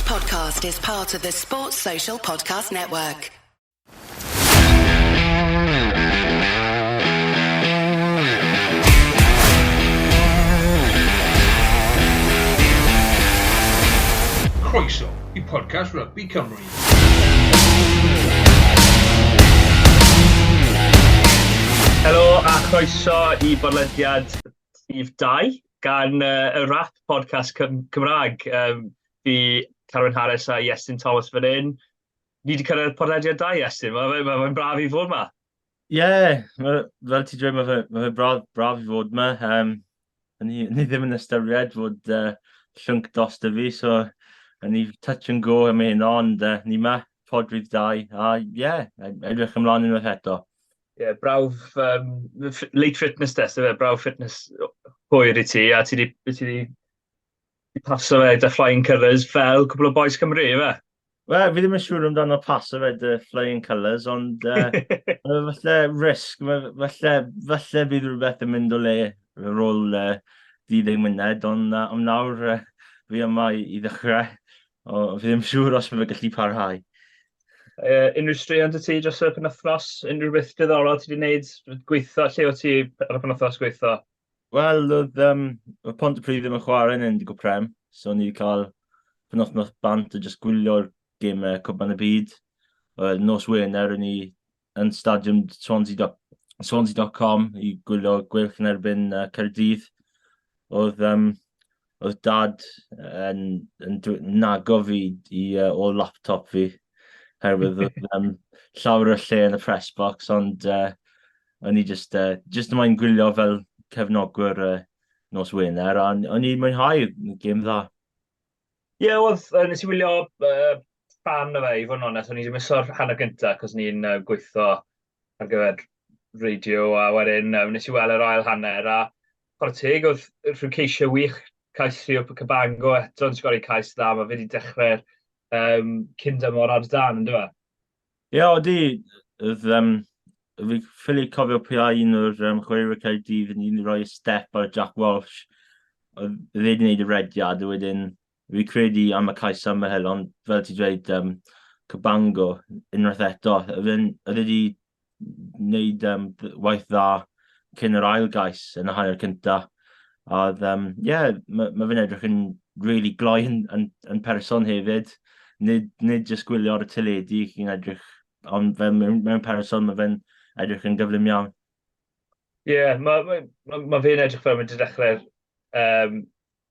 podcast is part of the Sports Social Podcast Network. Croeso i podcast Rugby Cymru. Helo a chroeso i bodlediad rhif 2 gan y Wrap podcast Cymraeg. Fi, Carwyn Harris a Iestyn Thomas fan hyn. Ni wedi cyrraedd podlediad 2, Iestyn. Mae'n ma, ma, ma braf i fod yma. Ie, yeah, fel ti dweud, mae fe, ma fe braf, braf i fod yma. Um, ni, ni ddim yn ystyried fod llwnc dos dy fi, so ni touch and go am hyn, ond ni yma, pod rhif 2, a ie, yeah, edrych ymlaen unwaith eto. Ie, yeah, brawf, late fitness test, efe, brawf fitness hwyr i ti, a ti di, ti di paso fe dy flying colours fel cwbl o boys Cymru, efe? Wel, fi ddim yn siŵr amdano paso fe dy flying colours, ond falle risg, falle, falle bydd rhywbeth yn mynd o le ar ôl 20 munud, ond am nawr fi yma i, i ddechrau. O, fi ddim siŵr os mae fe gallu parhau. Unrhyw straeon 'da ti dros y penwythnos? Unrhyw beth diddorol ti wedi gwneud? Gweithio, lle o ti ar y penwythnos gweithio? Wel, oedd um, oedd Pontypridd ddim yn chwarae yn Indigo Prem, so ni wedi cael penwythnos bant a just gwylio'r gemau Cwpan y Byd. Wel, nos Wener, o'n i yn stadiwm Swansea, Swansea.com i gwylio Gweilch yn erbyn Caerdydd. Oedd, um, oedd dad yn, yn nago fi i, o laptop fi, herwydd oedd um, llawer o lle yn y press box, ond o'n i just, just yma'n gwylio fel cefnogwyr nos Wener, a o'n i'n mwynhau gêm dda. Ie, yeah, oedd, nes i wylio rhan o fe, i fod yn onest, o'n i wedi miso'r hanner gyntaf, cos ni'n gweithio ar gyfer radio, a wedyn nes i weld yr ail hanner, a chwarae teg, oedd rhyw ceisio wych, cais Theo Cabango eto yn sgori cais dda, mae fe wedi dechrau'r um, cyn dymor ar dan, yn dweud? Ie, yeah, odi, oedd, um, fi ffili cofio pwy a un o'r um, chwaraewyr Caerdydd yn un i roi step ar Jack Walsh. Oedd e wedi gwneud y rediad, a wedyn fi credu am y cais am y hel, ond fel ti dweud, um, Cabango, unwaith eto, oedd e wedi wneud um, waith dda cyn yr ail gais yn y hanner cynta. A oedd, um, yeah, mae ma fe'n edrych yn really gloi yn, yn, yn person hefyd. Nid, nid jyst gwylio ar y teledu, chi'n edrych, ond fe, mewn, mewn person mae fe'n edrych yn gyflym iawn. Ie, yeah, mae ma, ma, ma fe'n edrych fel mynd i dechrau'r um,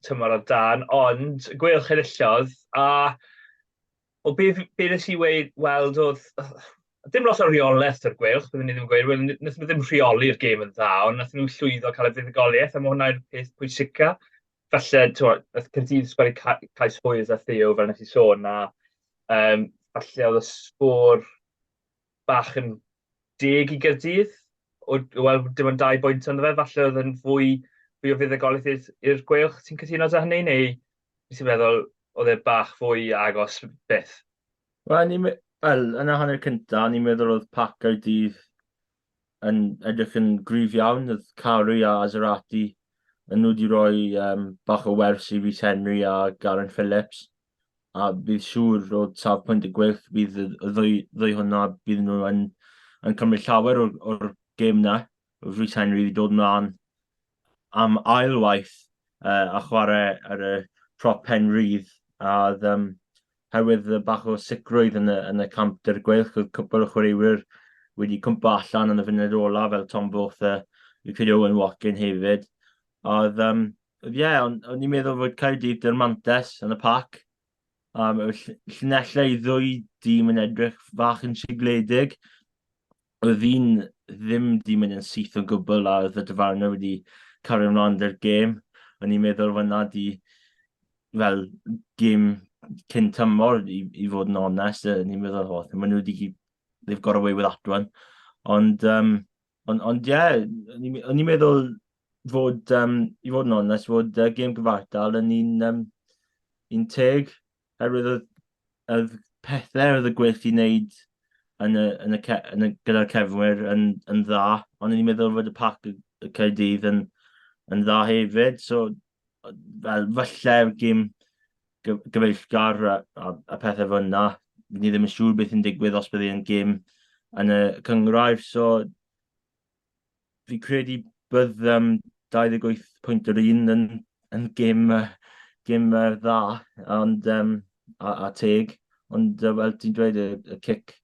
tymor ar dan, ond Gweilch enillodd, a o be, be nes i weid, weld oedd, dim lot o rheolaeth o'r Gweilch, byddwn ni ddim yn gweud, wel, wnaethon nhw ddim rheoli'r gêm yn dda, ond wnaethon nhw llwyddo cael y fuddugoliaeth, a mae hwnna'r peth pwysica. Falle, ti'n nath Caerdydd sgori cais hwyr a Theo, fel nes i sôn, a um, falle oedd y sgôr bach yn deg i Gaerdydd, o, wel, dim ond 2 bwynt ynddo fe, falle oedd yn fwy, fwy o fuddugoliaeth i'r Gweilch. Ti'n cytuno â hynny, neu ti'n meddwl oedd e bach fwy agos byth? Wel, ni, wel, yn y hanner cyntaf, ni'n meddwl oedd pac Gaerdydd yn edrych yn gryf iawn. Oedd Carew a Azarati yn nhw wedi rhoi um, bach o wers i Rhys Henry a Garen Phillips. A bydd siŵr o safbwynt y Gweilch, bydd y ddwy, ddwy hwnna, bydd nhw yn, yn cymryd llawer o'r, or gêm na. Oedd Rhys Henry wedi dod mlaen am ail waith a chwarae ar y prop pen rhydd, a oedd um, herwydd y bach o sicrwydd yn y, yn y camp dy'r Gweilch, oedd cwpl o chwaraewyr wedi cwmpa allan yn y funud ola, fel Tom Botha, fi'n credu Owen Watkin hefyd. A oedd, um, ie, yeah, o'n, on i'n meddwl fod Caerdydd dy'r mantes yn y pac. Um, llinellau i ddwy dîm yn edrych fach yn sigledig. Oedd un ddim di mynd yn syth o gwbl a oedd y dyfarnwr wedi cario ymlaen 'da'r gêm. O'n i'n meddwl fyna di fel gêm cyn tymor i, i fod yn onest. O'n i'n meddwl, oh, maen nhw wedi, they've got away with that one. Ond, um, ond, ond ie, yeah, o'n i'n meddwl fod, um, i fod yn onest, fod gêm gyfartal yn un, um, un teg, herwydd oedd, oedd pethau oedd y Gweilch i wneud yn y, yn y, yn y, gyda'r cefnwyr yn, yn dda, ond o'n i'n meddwl fod y pac y, y Caerdydd yn, yn dda hefyd, so fel, falle gêm gyfeillgar a, a, a pethau fel yna. Ni ddim yn siŵr beth yn digwydd os bydd e'n gêm yn y cynghrair, so fi credu bydd 28 pwynt yr un yn gêm, gêm dda ond, a teg. Ond fel ti'n dweud, y cic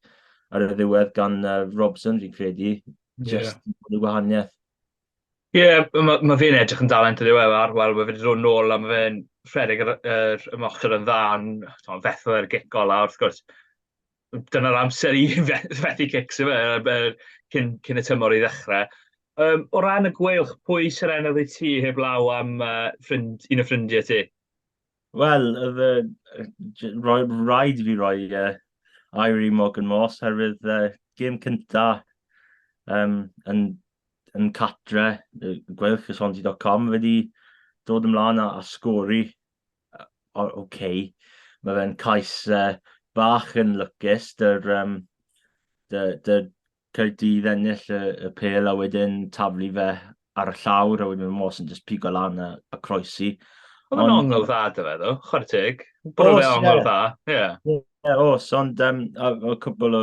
ar y ddiwedd gan Robson, fi'n credu, just yeah, y gwahaniaeth. Ie, yeah, mae ma fe'n edrych yn dalent yn ddiweddar. Wel, mae fe wedi dod nôl a mae fe'n rhedeg yr ymosod yn dda, ond fethodd e'r gic ola, wrth gwrs. Dyna'r amser i fethu cics yma, cyn y tymor i ddechrau. O ran y Gweilch, pwy serennodd i ti heb law am ffrind, un o ffrindiau ti? Wel, rhaid i fi roi Irie Morgan Moss, herwydd gêm cynta yn catre, Gweilch y Swansea.com, wedi dod ymlaen a sgori. Oce, okay. Mae fe'n cais bach yn lwcus, dy Caerdydd ennill y pêl a wedyn taflu fe ar y llawr a wedyn mae Moss yn just pigo lan a croesi. Oedd yn ongl dda dy fe, ddo, chwarae teg. Bod fe ongl dda, ie. Ie, oes, ond a cwpl o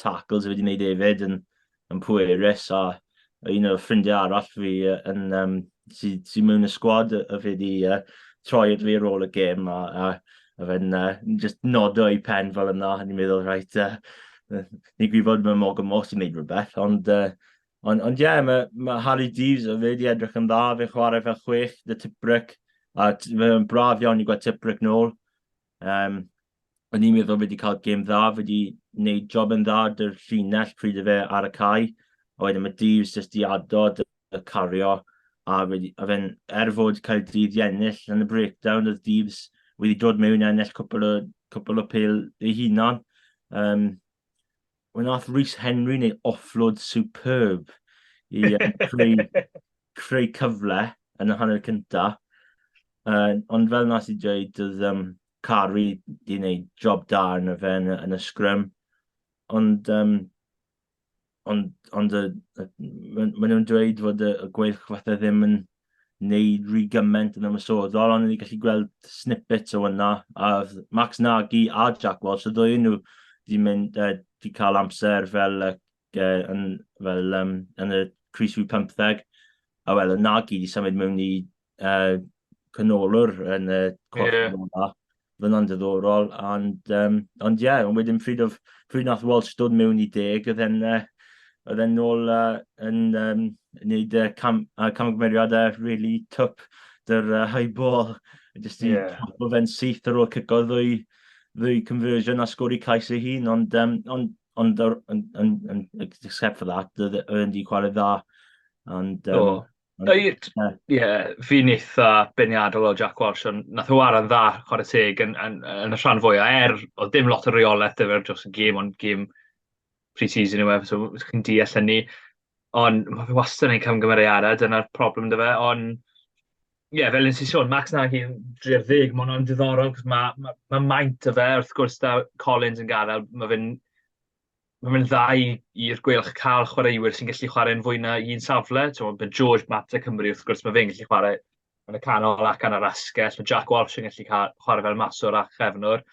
tackles wedi wneud hefyd yn pwerus a un o'r ffrindiau arall fi yn, sy'n sy mewn y sgwad a fe wedi troi at fi ar ôl y gêm a fe'n just nodo ei pen fel yna a ni'n meddwl, reit, ni'n gwybod mae Morgan Moss i wneud rhywbeth, ond ie, yeah, mae Harri Deaves o fe wedi edrych yn dda, fe'n chwarae fel 6, dy Tipuric, a mae'n braf iawn i gweld Tipuric nôl. O'n i'n meddwl fe wedi cael gêm dda, fe wedi gwneud job yn dda dy'r llinell pryd y fe ar y cae, a wedyn mae Deaves jyst i ado y cario, a fe'n, er fod Caerdydd i ennill yn y breakdown, oedd Deaves wedi dod mewn i ennill cwpl o pêl ei hunan. Wnaeth Rhys Henry wneud offload superb i creu cyfle yn y hanner cynta. Ond fel nas i dweud, oedd Carey di wneud job da arno fe yn y scrum. Ond maen nhw'n dweud fod y Gweilch fatha ddim yn wneud rhy gymaint yn ymosodol, ond ni'n gallu gweld snippets o hwnna. A Max Nagy a Jack Walsh, y ddwy nhw di mynd, di cael amser fel yn y crys 15. A wel, y Nagy di symud mewn i canolwr yn y cwrt ola. Fydd hwnna'n diddorol, ond ie, yeah, ond wedyn pryd nath Walsh dod mewn i 10, oedd e'n nôl yn wneud camgymeriadau really twp dy'r high ball. Just i yeah, fe'n syth ar ôl cico ddwy conversion a sgori cais ei hun, ond except for that, oedd e'n di chwarae dda. Ond, oh. Ie, yeah, fi'n eitha beirniadol o Jack Walsh, ond nath o chwarae'n dda, chwarae teg, yn y rhan fwyaf. Er, oedd dim lot o reolaeth 'da fe dros y gêm, ond gêm pre-season yw e, so chi'n deall hynny. Ond mae fe wastad yn ei camgymeriadau, dyna'r problem 'da fe. Ond, ie, yeah, fel nes i sôn, Max Nagy 30, mae hwnna'n diddorol, cos mae maint o fe, wrth gwrs, da Collins yn gadael, mae fe'n dda i'r Gweilch cael chwaraewyr sy'n gallu chwarae'n fwy na un safle. Mae George Mata Cymru, wrth gwrs, mae fe'n gallu chwarae yn y canol ac yn yr asgell. Mae Jack Walsh yn gallu cael, chwarae fel maswr a chefnwr.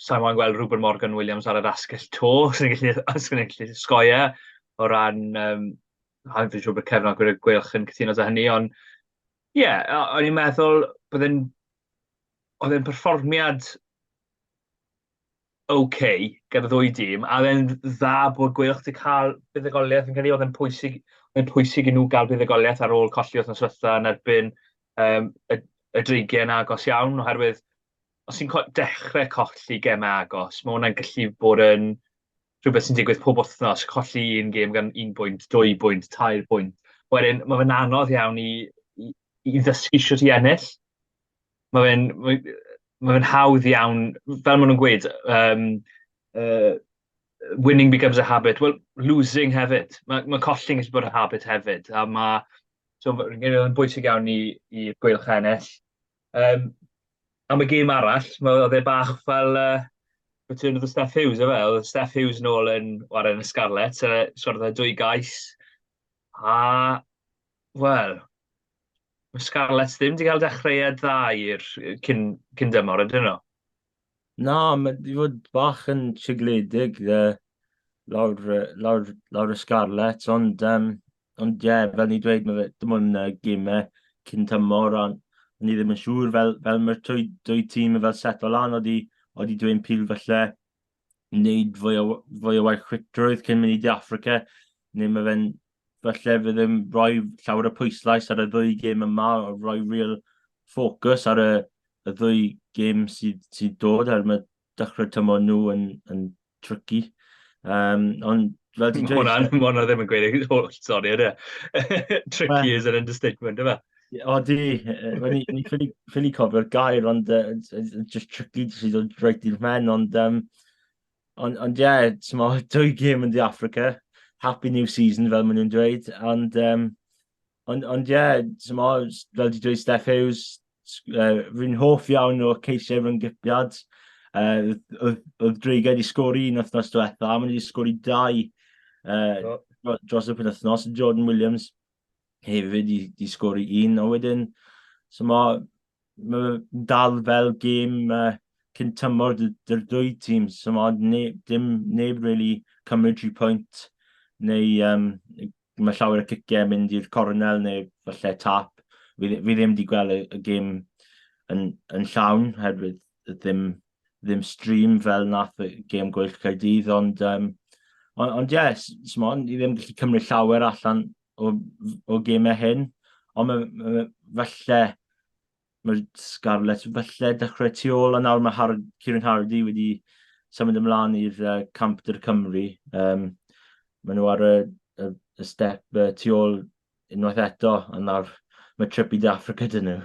Sa'n moyn gweld Reuben Morgan Williams ar yr asgell to, sy'n gallu sgoi e o ran. A fi'n siŵr bod cefnogwyr y Gweilch yn cytuno â hynny, ond ie, yeah, o'n i'n meddwl oedd e'n perfformiad okay gyda ddwy dîm, a oedd e'n dda bod Gweilch wedi cael buddugoliaeth. Fi'n credu oedd e'n pwysig i nhw gael buddugoliaeth ar ôl colli wythnos diwetha yn erbyn y Dreigiau yn agos iawn, oherwydd os ti'n dechrau colli gemau agos, mae hwnna'n gallu bod yn rhywbeth sy'n digwydd pob wythnos, colli un gêm gan 1 bwynt, 2 bwynt, 3 bwynt. Wedyn, mae fe'n anodd iawn i ddysgu sut i ennill. Mae fe'n hawdd iawn, fel maen nhw'n gweud, winning becomes a habit. Well, losing hefyd. Mae colli'n gallu bod yn habit hefyd. A mae, so, mae'n bwysig iawn i'r Gweilch ennill. Am y gêm arall, oedd e bach fel return of the Steff Hughes, efe? Oedd Steff Hughes nôl yn chwarae yn y Scarlets, sgorodd e dwy gais. A, wel, Mae Scarlets ddim wedi cael dechreuad dda i'r cyn, cyn dymor, ydyn nhw? Na, mae wedi fod bach yn sigledig lawr, lawr, lawr y Scarlets, ond, um, ond ie, yeah, fel ni'n dweud, mae fe, dim ond gemau cyn tymor, a ni ddim yn siŵr fel, fel mae'r dwy, dwy tîm yn fel set o lan, oeddi, oeddi dweud pil falle wneud fwy o, fwy o waith chwitrwydd cyn mynd i De Affrica, neu mae fe'n falle fydd ddim rhoi llawer o pwyslais ar y ddwy gêm yma, o rhoi real focus ar y, y ddwy gêm sydd, sydd dod, er mae dechrau tymor nhw yn, yn tricky. Um, ond fel ti'n dweud... Mae hwnna ddim yn gweud holl stori, ydy? E? Tricky is an understatement, yma. O di, ni, ni ffili, ffili cofio'r gair, ond uh, just tricky sydd o'n reit i'r men, ond um, ond, ond ie, yeah, dwy gêm yn di Africa, happy new season fel maen nhw'n dweud, ond um, ond, ond ie, yeah, fel di dweud Steph Hughes, fi'n hoff iawn o ceisiau rhynggypiad. Oedd Dreigiau wedi sgori un wythnos diwetha, a maen nhw wedi sgori dau uh, oh. dros y penwythnos. Jordan Williams hefyd i, i sgori un, a wedyn, so mae ma dal fel gêm uh, cyn tymor dy'r dwy tîm, so mae ne, dim neb really cymryd 3 pwynt, neu um, mae llawer o ciciau mynd i'r cornel neu falle tap. Fi, fi ddim wedi gweld y, y gêm yn, yn llawn, herwydd ddim, ddim stream fel nath y gêm Gweilch Caerdydd, ond, um, ond, ond yes, smon, i ddim gallu cymryd llawer allan o, o gemau hyn, ond mae, mae, falle mae'r Scarlets falle dechrau tu ôl, a nawr mae Har Kieran Hardy wedi symud ymlaen i'r uh, camp dy'r Cymru. Um, maen nhw ar y, y, y step uh, tu ôl unwaith eto, a nawr mae trip i De Africa dyn nhw.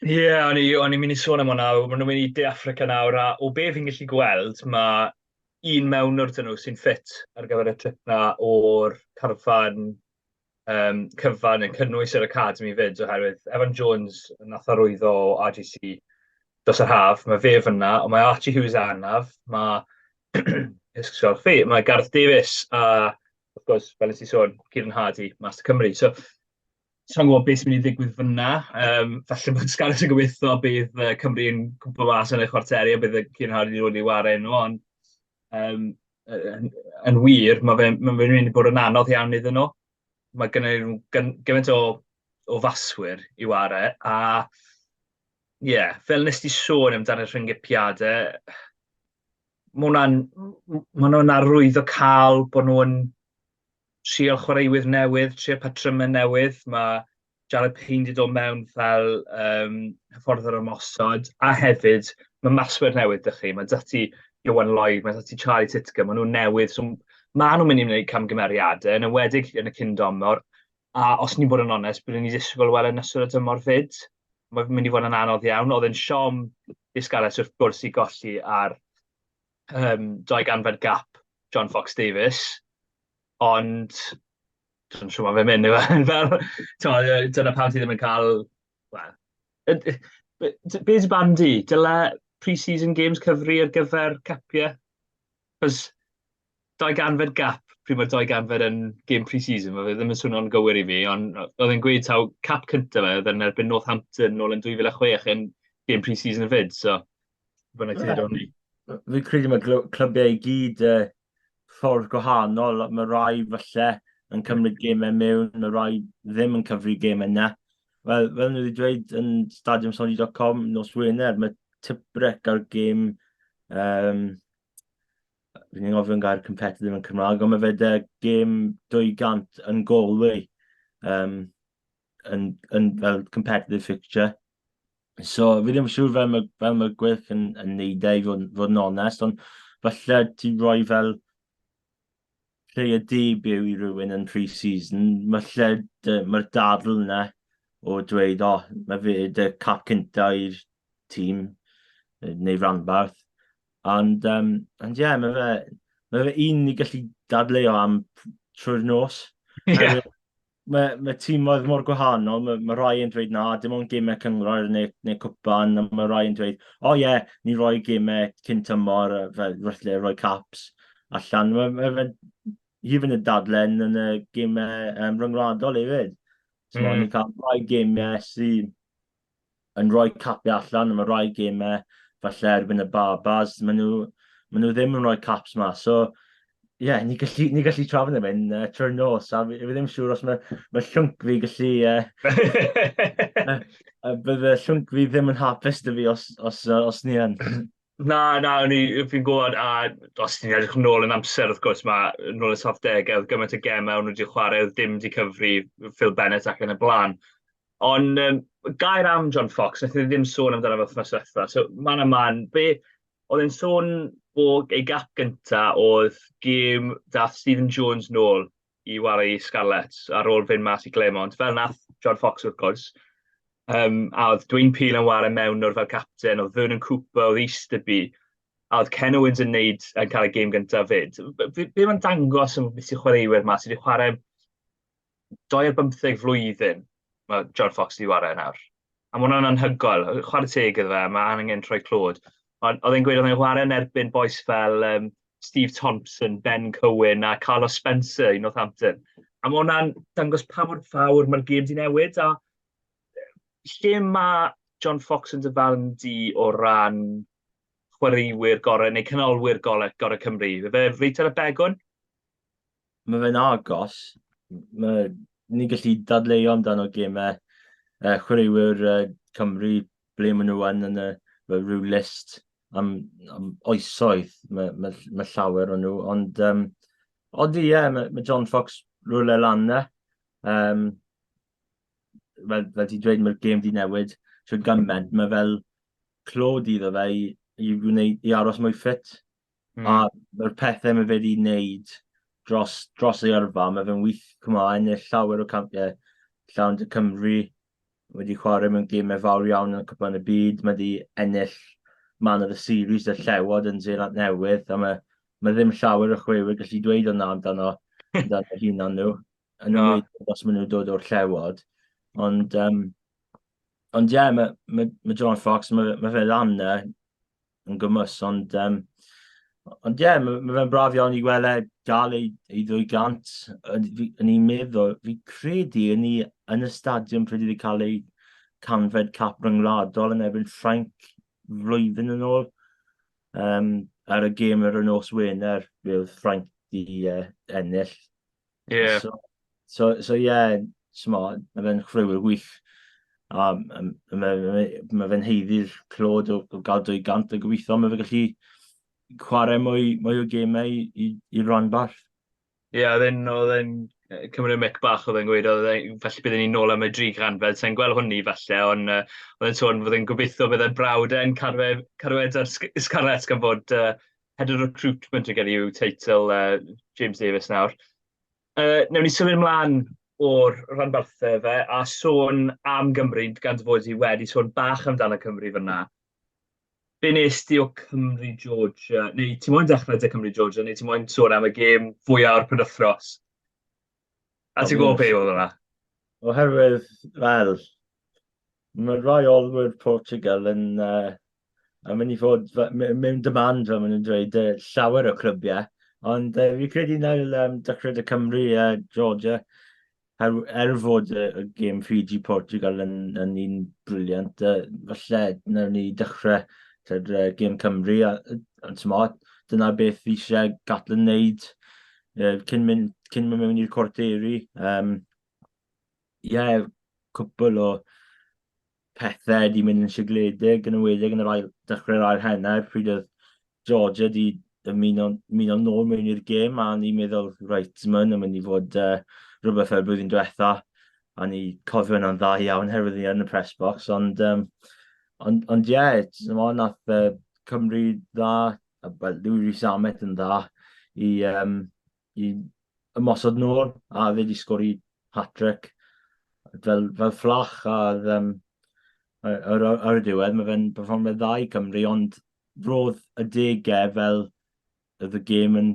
Ie, yeah, o'n i'n mynd i sôn am hwnna, maen nhw'n mynd i De Africa nawr, a o be fi'n gallu gweld, mae un mewn wrthyn nhw sy'n ffit ar gyfer y trip na o'r carfan um, cyfan yn cynnwys yr academy fyd, oherwydd Evan Jones nath arwyddo o RGC dros yr haf, mae fe fyna, ond mae Archie Hughes anaf, mae fi, mae Gareth Davies a, of course, fel nes i sôn, Kieran Hardy, Master Cymru. So, sa'n gwybod beth sy'n mynd i ddigwydd fyna. Um, falle bod Scarlett yn gobeithio bydd uh, Cymru yn cwmpa mas yn y chwarteri a bydd Kieran Hardy wedi i wario nhw, ond um, yn, yn wir, mae fe'n ma fe mynd i bod yn anodd iawn iddyn nhw. Mae gen nhw gymaint o, o faswyr i ware, a ie, yeah, fel nes ti sôn amdano'r rhyngipiadau, mae hwnna'n ma nhw'n arwydd o cael bod nhw'n trio chwaraewyr newydd, trio patrymau newydd. Mae Jared Payne wedi dod mewn fel um, hyfforddwr ymosod, a hefyd mae maswyr newydd dych chi. Mae dati Iwan Lloyd, mae dati Charlie Titcombe, maen nhw'n newydd, so maen nhw'n mynd i wneud camgymeriadau, yn enwedig yn y cyn-domor, a os ni'n bod yn onest, byddwn ni disgwyl weld yn ystod y tymor fyd. Mae'n mynd i fod yn anodd iawn. Oedd yn siom i Scarlets wrth gwrs i golli ar um, 200 gap John Fox Davies, ond dwi'n siŵr mae fe'n mynd, yw e? Fel, dyna pam ti ddim yn cael... Wel, be di barn di? Dyle pre-season games cyfri ar gyfer capiau? Cos 200 gap pryd mae'r 200 yn game pre-season, mae fe ddim yn swnio'n gywir i fi, ond oedd e'n gweud taw cap cyntaf fe, oedd e'n erbyn Northampton nôl yn 2006 yn game pre-season fyd, so bynnag ti'n dweud ni. Fi'n credu mae clybiau i gyd uh, ffordd gwahanol, mae rai falle yn cymryd gemau mewn, mae rai ddim yn cyfri gemau yna. Wel, fel nhw wedi dweud yn stadiumsony.com nos Wener, mae tiprec ar gêm, um, fi'n anghofio'n gair competitive yn Cymraeg, ond mae fe de gêm 200 yn Galway, um, yn, yn fel competitive fixture. So, fi ddim yn siŵr fel mae, fel mae Gweilch yn, yn neud e, i fod, fod yn onest, ond falle ti'n rhoi fel player debut i rhywun yn pre-season, falle mae'r dadl yna o dweud, o, oh, mae fe dy cap cynta i'r tîm neu ranbarth. Ond, um, ond ie, yeah, mae fe, mae fe un i gallu dadleuo am trwy'r nos. Yeah. Mae, mae tîmoedd mor gwahanol, mae, mae rai yn dweud na, dim ond gemau cyngor neu, neu cwpan, a mae rai yn dweud, o oh, ie, yeah, ni roi gemau cyn tymor, fel falle roi caps allan. Mae, mae, mae, hyd yn y dadlen yn y gemau um, rhyngwladol hefyd. So, ni'n cael rhai gemau sy'n yn rhoi capiau allan, a mae rhai gemau falle erbyn y Barbars, maen nhw, maen nhw ddim yn rhoi caps ma. So, ie, yeah, ni gallu, ni gallu trafod am hyn trwy'r nos, a fi ddim siŵr os mae llwnc fi gallu... Bydde llwnc fi ddim yn hapus dy fi os ni yn. Na, na, o'n i, fi'n gwybod, a os ti'n edrych nôl yn amser, wrth gwrs, mae nôl y 70au, oedd gymaint o gemau o'n nhw wedi chwarae, oedd dim wedi cyfri Phil Bennett ac yn y blaen. Ond gair am John Fox, wnaethon ni ddim sôn amdano fe wythnos diwetha, so man a man, be oedd e'n sôn bod ei gap gynta oedd gêm dath Stephen Jones nôl i ware i Scarlets ar ôl fynd mas i Clermont, fel nath John Fox wrth gwrs. A oedd Dwayne Peel yn ware mewn o'r fel captain, oedd Vernon Cooper, oedd Easterby, a oedd Ken Owens yn neud yn cael y gêm gyntaf fyd. Be mae'n dangos yn beth sy'n chwaraewyr ma, sydd wedi chwarae 12 flwyddyn mae John Fox wedi chwarae nawr. A mae hwnna'n anhygoel, chwarae teg iddo fe, mae angen troi clod. Ond oedd e'n gweud oedd e'n chwarae yn erbyn bois fel Steve Thompson, Ben Cohen a Carlos Spencer i Northampton. A mae hwnna'n dangos pa mor fawr mae'r gêm di newid, a lle mae John Fox yn dyfarn di o ran chwaraewyr gorau neu canolwyr gorau, gorau Cymru? Fe reit ar y begwn? Mae fe'n agos. Mae, ni'n gallu dadleuo amdano gemau chwaraewyr Cymru, ble maen nhw yn y fel rhyw list am oesoedd. Mae llawer o nhw, ond odi, ie, mae John Fox rhywle lan 'na. Fel ti'n dweud, mae'r gêm di newid trwy gymaint. Mae fel clod iddo fe i wneud, i aros mwy ffit. A mae'r pethau mae fe wedi wneud dros ei yrfa, mae fe'n wych, cymryd, ennill llawer o campiau llawn de Cymru, wedi chwarae mewn gemau fawr iawn yn y Cwpan y Byd, mae wedi ennill Man of the Series y Llewod yn Seland Newydd, a mae ddim llawer o chwaraewyr gallu dweud hwnna amdano hunan nhw, yn ymwneud os maen nhw'n dod o'r Llewod. Ond ie, yeah, mae John Fox, mae fe lan na yn gymwys, ond ie, yeah, mae fe'n braf iawn i weld e gael ei 200. Yn i'n meddwl, fi credu yn i yn y stadiwm pryd iddi cael ei 100fed cap ryngwladol yn erbyn Ffrainc flwyddyn yn ôl. Ar y gêm ar y nos Wener, fe oedd Ffrainc di ennill. So yeah, smo, mae fe'n chwaraewyr wych. A mae fe'n haeddu'r clod o gael 200 a gobeithio mae fe gallu chwarae mwy o gemau i ranbarth. Ie, yeah, oedd e'n cymryd y mic bach oedd e'n gweud, oedd e'n, felly byddwn ni'n nôl am y 300, sa'n gweld hwnni falle, ond oedd e'n sôn fydd e'n gobeithio bydd e'n brawd e'n cadw e ar Scarlets gan fod Head of Recruitment yn gen i yw teitl James Davies nawr. Newn ni symud ymlaen o'r rhanbarthau fe a sôn am Gymru, gan dy fod i wedi sôn bach amdano Cymru fyna. Be nes di o Cymru Georgia? Neu ti moyn dechrau dy Cymru Georgia, neu ti moyn sôn am y gêm fwyaf o'r penwythnos? A ti'n gwybod be oedd hwnna? Oherwydd, wel, mae rai olwyr Portugal yn mynd i fod mewn demand, fel maen nhw'n dweud, llawer o clybiau. Ond fi credu nael dechrau dy Cymru Georgia, er fod y gêm Fiji Portugal yn un brilliant, falle nawn ni dechrau tyd, gêm Cymru, a t'mod, dyna beth fi eisiau Gatland wneud cyn mynd mewn i'r cwarteri. Ie, cwpl o pethau wedi mynd yn sigledig, yn enwedig yn yr ail, dechrau'r ail hanner, pryd oedd Georgia wedi ymuno nôl mewn i'r gêm, a ni'n meddwl, reit, mae hwn yn mynd i fod rhywbeth fel blwyddyn diwetha, a ni cofio hwnna'n dda iawn herwydd ni yn y press box, ond ie, yeah, nath Cymru dda, well, Louis Rees-Zammit yn dda i ymosod nôl, a fe wedi sgori hat-trick fel fflach, a oedd, ar y diwedd mae fe'n perfformiad dda i Cymru, ond roedd y degau fel oedd y gêm yn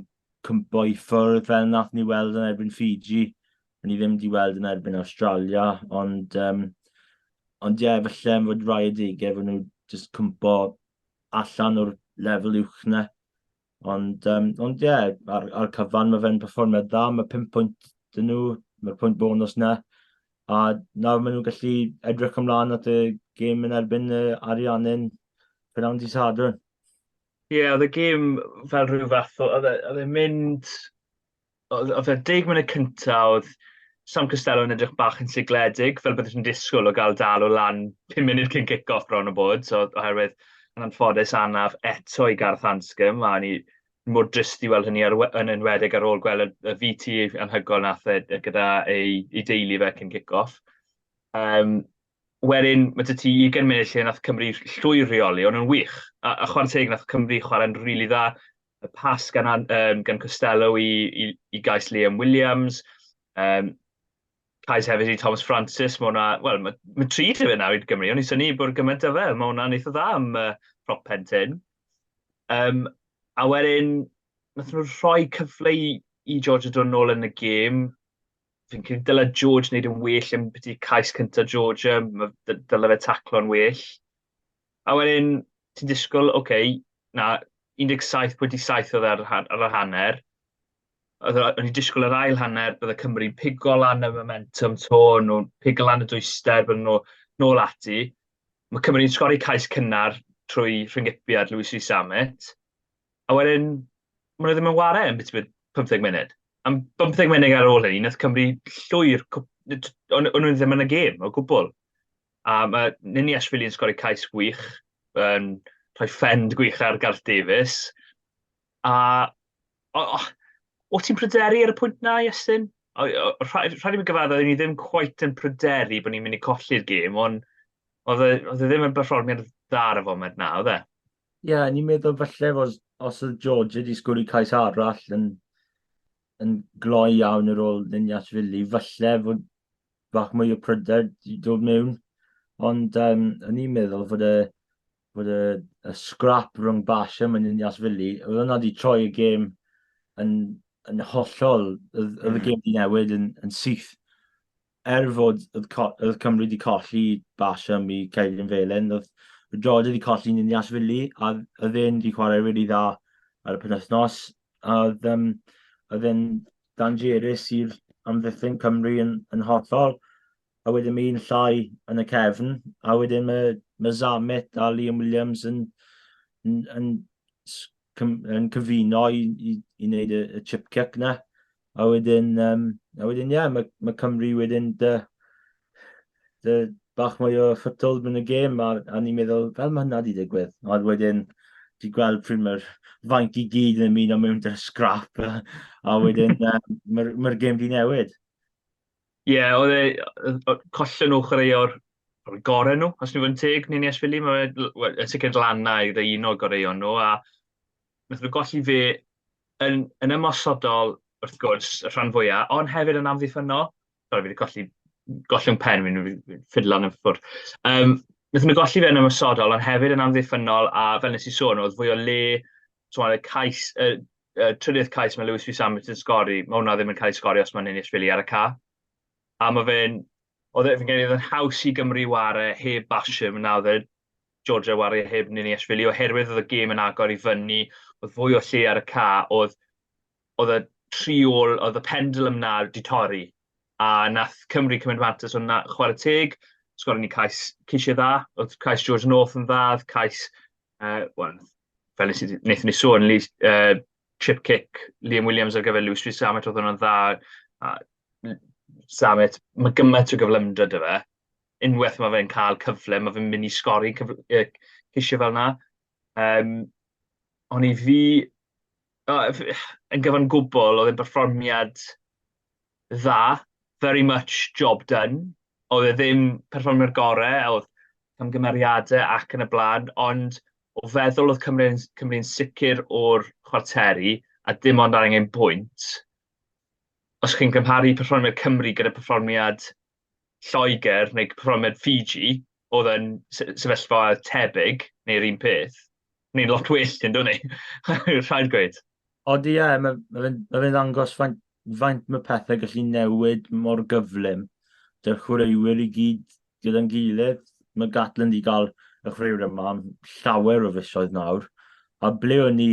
cwmpo i ffwrdd fel nath ni weld yn erbyn Fiji. Ni ddim wedi weld yn erbyn Australia, ond ie, yeah, falle am fod rai adegau fod nhw just cwmpo allan o'r lefel uwch na. Ond ie, yeah, ar cyfan mae fe'n perfformiad dda, mae 5 pwynt dyn nhw, mae'r pwynt bonus na. A nawr maen nhw'n gallu edrych ymlaen at y gêm yn erbyn y Ariannin prynhawn dydd Sadwrn. Ie, yeah, oedd y gêm fel rhyw fath o... Oedd e, e mynd... Oedd e 10 munud cyntaf, oedd Sam Costello yn edrych bach yn sigledig, fel byddech chi'n disgwyl o gael dal o lan 5 munud cyn kick-off bron o bod, so oherwydd yn anffodus anaf eto i Gareth Anscombe, a ni mor drist i weld hynny ar, yn enwedig ar ôl gweld y VT anhygoel nath e gyda ei, ei deulu fe cyn kick-off. Um, wedyn, mae dy ti 20 munud lle nath Cymru llwyr reoli, ond yn wych. A, a chwarae teg, nath Cymru chwarae'n rili really dda. Y pas gan, um, gan Costello i, i, i gais Liam Williams. Um, cais hefyd i Thomas Francis, mae hwnna, wel, mae, mae tri dy fe nawr i Gymru, o'n i'n syni bod gymaint o fe, mae hwnna'n eitha dda am prop pen tyn. Um, a wedyn, nath nhw rhoi cyfle i, i Georgia dod nôl yn y gêm. Fi'n credu dyle George wneud yn well yn byti cais cyntaf Georgia, dyle fe taclo'n well. A wedyn, ti'n disgwyl, oce, okay, na, 17.7 oedd ar, ar yr hanner. O'n i'n disgwyl yr ail hanner, bydde Cymru'n pigo lan y momentum to, nhw'n pigo lan y dwyster, bydden nhw nôl ati. Mae Cymru'n sgori cais cynnar trwy rhyngipiad Louis Rees-Zammit. A wedyn, maen nhw ddim yn ware yn beth 15 munud. Am 15 munud ar ôl hynny, nath Cymru llwyr... O'n nhw ddim yn y gêm o gwbl. A mae Niniashvili yn sgori cais gwych, yn rhoi ffend gwych ar Gareth Davies. A o, o, o ti'n pryderu ar y pwynt na, Iestyn? Rhaid i mi gyfaddau, ni ddim quite yn pryderu bod ni'n mynd i colli'r gêm, ond oedd e, oedd e ddim yn berfformiad dda ar y foment na, oedd e? Ie, yeah, ni'n meddwl falle os, os oedd George wedi sgwrdd cais arall yn, yn gloi iawn ar ôl Niniashvili, falle fod bach mwy o pryder wedi dod mewn. Ond um, o'n i'n meddwl fod y, fod y, y scrap rhwng Basham a Niniashvili, oedd hwnna wedi troi y gêm yn, yn hollol, oedd, oedd y gêm wedi newid yn, yn syth. Er fod oedd, oedd Cymru wedi colli Basham i Caerlun Felen, oedd George wedi colli Niniashvili, a oedd e'n wedi chwarae really dda ar y penwythnos, a oedd, um, oedd e'n dangerous i'r amddiffyn Cymru yn, yn hollol. A wedyn mae un llai yn y cefn, a wedyn mae, mae Zammit a Liam Williams yn, yn, yn, yn cyfuno i, i, i wneud y, y chip kick na. A wedyn, um, a wedyn ie, yeah, mae, mae Cymru wedyn dy, dy bach mwy o foothold yn y gêm, a, a ni'n meddwl, fel mae hynna wedi digwydd. A wedyn, ti gweld pryd mae'r fainc i gyd yn ymuno mewn dy'r scrap, a, a wedyn um, mae'r mae gêm di newid. Ie, yeah, oedd e, collon nhw chwaraeo'r gorau nhw, os ni'n fod yn teg, Niniashvili, mae fe yn sicr lan na i un o'r goreuon nhw, a wnaethon nhw golli fe yn, yn ymosodol, wrth gwrs, y rhan fwyaf, ond hefyd yn amddiffynnol. Sorry, fi wedi colli, gollwng pen, fi'n ffidlan yn ffwrdd. Um, wnaethon nhw golli fe yn ymosodol, ond hefyd yn amddiffynnol, a fel nes i sôn, oedd fwy o le, so y cais, y, y trydydd cais mae Lewis Rees-Zammit yn sgori, mae hwnna ddim yn cael ei sgori os mae Niniashvili ar y ca. A mae fe'n, oedd e, fi'n credu, oedd yn haws i Gymru ware heb Basham, na oedd e Georgia ware heb Niniashvili, oherwydd oedd y gêm yn agor i fyny, oedd fwy o lle ar y ca, oedd, oedd y tri ôl, oedd y pendulum na wedi torri, a nath Cymru cymryd mantais o na chwarae teg, sgorio ni cais ceisiau dda, oedd cais George North yn dda, oedd cais, uh, well, fel nes i, wnaethon ni sôn, chip kick Liam Williams ar gyfer Lewis Rees-Zammit, oedd hwnna'n dda, a Zammit, mae gymaint o gyflymdra dy fe, unwaith mae fe'n cael cyfle, mae fe'n mynd i sgori ceisio fel na. Um, ond i fi, oh, yn gyfan gwbl, oedd e'n berfformiad dda, very much job done. Oedd e ddim perfformiad gorau, oedd camgymeriadau ac yn y blaen, ond o feddwl oedd Cymru'n Cymru sicr o'r chwarteri a dim ond ar angen pwynt, os chi'n cymharu perfformiad Cymru gyda perfformiad Lloegr neu perfformiad Fiji, oedd yn sefyllfa tebyg neu'r un peth, ni'n lot well yn dwn ni. Rhaid gweud. Odi ie, mae ma fe'n ma fe ddangos faint, faint mae pethau gallu newid mor gyflym. Dy'r chwaraewyr i gyd gyda'n gilydd. Mae Gatland i gael y chwaraewyr yma am llawer o fisoedd nawr. A ble o'n ni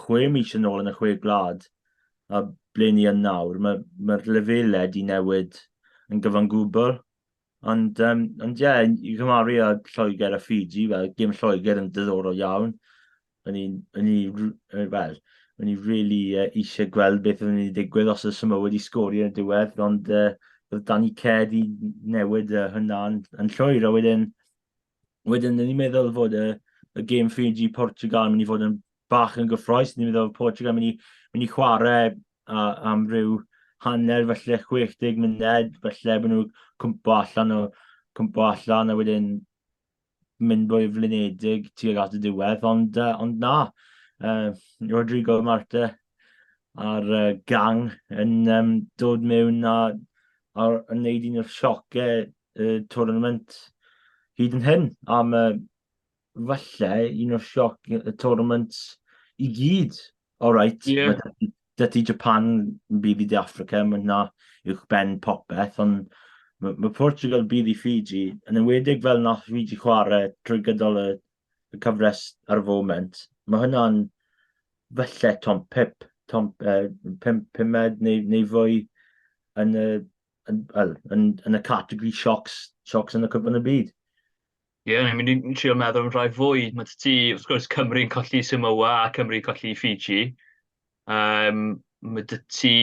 6 mis yn ôl yn y chwe gwlad, a ble ni yn nawr, mae'r ma lefelau di newid yn gyfan gwbl. Ond, um, ond ie, yeah, i gymharu â Lloegr a Fiji, wel, gêm Lloegr yn diddorol iawn. O'n i, o'n i, wel, o'n i really eisiau gweld beth oedd yn ei digwydd os oedd Samoa wedi sgorio yn y diwedd, ond oedd Danny Care di newid hwnna yn, yn llwyr, a wedyn, wedyn o'n i'n meddwl fod y, y gêm Fiji Portugal yn mynd i fod yn bach yn gyffroes, ni'n meddwl Portugal yn mynd i, mynd i chwarae a, am ryw hanner, falle 60 munud, falle bod nhw'n cwmpo allan o cwmpo allan a wedyn mynd fwy flinedig tuag at y diwedd, ond, ond na, Rodrigo Marte a'r gang yn um, dod mewn a, a yn neud un o'r siocau y tournament hyd yn hyn, am uh, falle un o'r sioc y tournament i gyd. All right, yeah. mae dydy Japan yn bydd i De Africa, mae hynna uwch ben popeth, ond mae, mae Portugal bydd i Fiji, yn enwedig fel nath Fiji chwarae trwy gydol y, y cyfres ar y foment, mae hynna'n falle tom pip, tom, pum, pumed neu, neu fwy yn y, yn, well, yn, yn y categori shocks, shocks yn y cwpan y byd. Ie, yeah, ni'n mynd i trio meddwl am rhai fwy. Mae ti, wrth gwrs, Cymru'n colli Samoa a Cymru'n colli Fiji. Um, mae dy ti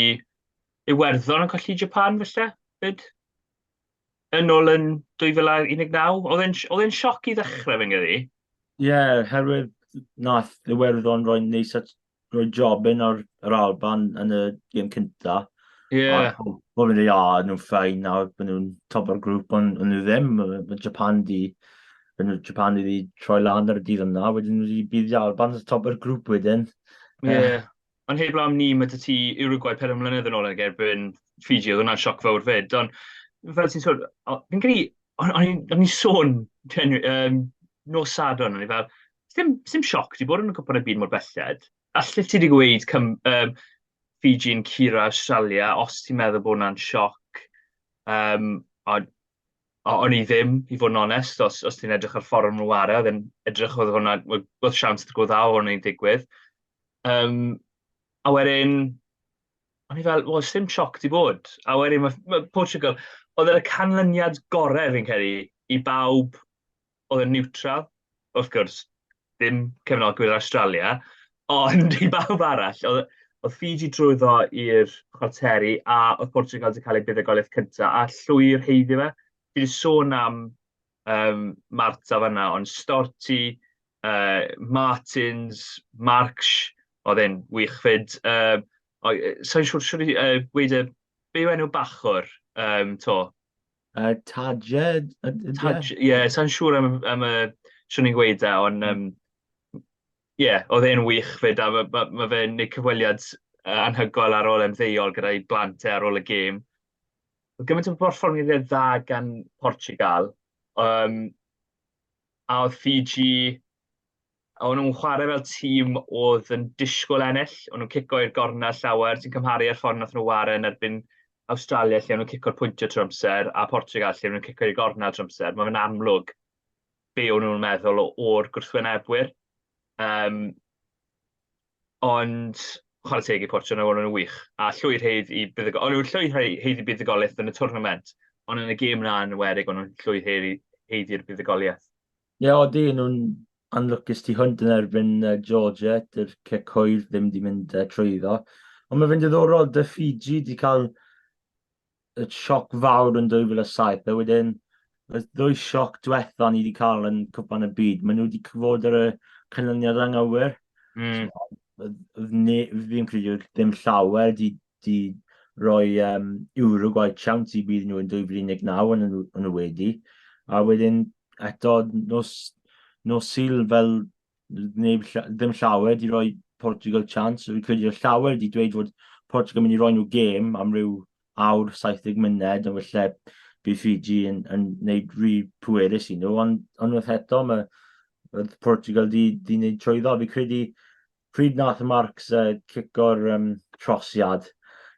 Iwerddon yn colli Japan, felly, fyd? Yn ôl yn 2019? Oedd e'n sioc i ddechrau, fi'n credu. Ie, yeah, herwydd nath Iwerddon roi neis at roi jobyn ar yr Alban yn y gêm cynta. Ie. Yeah. Bod yn dweud, o, nhw'n ffain nawr, bod nhw'n top o'r grŵp, ond nhw ddim. Mae Japan di, nhw Japan wedi troi lan ar y dydd yna, wedyn nhw wedi bydd i Alban yn top o'r grŵp wedyn. Ie. Yeah. Ond heb am ni, mae dy ti Uruguay 4 mlynedd yn ôl yn erbyn Fiji, oedd hwnna'n sioc fawr fyd. Ond fel ti'n sôn, fi'n credu, o'n i'n sôn um, nos Sadwrn, o'n i fel, dim, dim sioc di bod yn y cwpan y byd mor belled. Allet ti wedi gweud cym, um, Fiji'n curo Australia, os ti'n meddwl bod hwnna'n sioc. Um, ond o'n i ddim, i fod yn onest, os, os ti'n edrych ar ffordd nhw ware, oedd yn edrych oedd hwnna, oedd siawns go dda o hwnna'n digwydd. Um, a wedyn, o'n i fel, wel, dim sioc di bod. A wedyn mae, mae Portugal, oedd yr canlyniad gorau fi'n credu i bawb oedd yn neutral. Wrth gwrs, ddim cefnogwyr Australia, ond i bawb arall, oedd, oedd Fiji drwyddo i'r chwarteri a oedd Portugal wedi cael ei buddugoliaeth cyntaf a llwyr heiddi fe. Fi wedi sôn am um, Marta fanna, ond Storti, Martins, Marx, oedd e'n wych fyd. Um, Sa'n siŵr, siŵr i uh, gweud y... Be yw enw bachwr um, to? Tajed? Taj, ie, yeah, sa'n siŵr am, am y... Siwn i'n gweud e, ond... Um, ie, yeah, oedd e'n wych fyd, a mae ma, ma fe'n gwneud cyfweliad anhygoel ar ôl ymddeol gyda'i blant e ar ôl y gêm. Oedd gymaint o berfformiadau dda gan Portugal, um, a oedd Fiji, o'n nhw'n chwarae fel tîm oedd yn disgwyl ennill, o'n nhw'n cico i'r gornel llawer, ti'n cymharu ar ffordd nath nhw ware yn erbyn Australia lle o'n nhw'n cico'r pwyntio trwy amser, a Portugal lle o'n nhw'n cico i'r gornel trwy amser. Mae fe'n amlwg be o'n nhw'n meddwl o'r gwrthwynebwyr. Um, ond chwarae teg i Portugal, o'n nhw'n wych. A llwyr heidd i buddugol... O'n nhw'n llwyr heidd i buddugoliaeth yn y tournament, ond yn y gêm na yn enwedig, o'n nhw'n llwyr heidd i'r buddugoliaeth. Ie, yeah, odi, nhw'n anlwcus tu hwnt yn erbyn uh, Georgia, dy'r cic hwyr ddim wedi mynd uh, trwyddo. Ond mae fe'n diddorol, dy Fiji wedi cael y sioc fawr yn 2007, a wedyn y ddwy sioc diwetha ni wedi cael yn Cwpan y Byd, maen nhw wedi fod ar y canlyniad anghywir. So, ne, fi'n credu ddim llawer di, di roi um, Uruguay chance i bydd nhw yn 2019 yn nhw, yn nhw wedi. A wedyn eto nos, nos Sul fel neb, ddim llawer di roi Portugal chance. Fi'n credu llawer di dweud fod Portugal mynd i roi nhw gêm am ryw awr 70 munud, ond felly bydd Fiji yn, yn gwneud rhy pwerus i nhw, ond unwaith eto mae Portugal di, di wneud trwyddo. Fi credu pryd nath Marx uh, cico'r um, trosiad,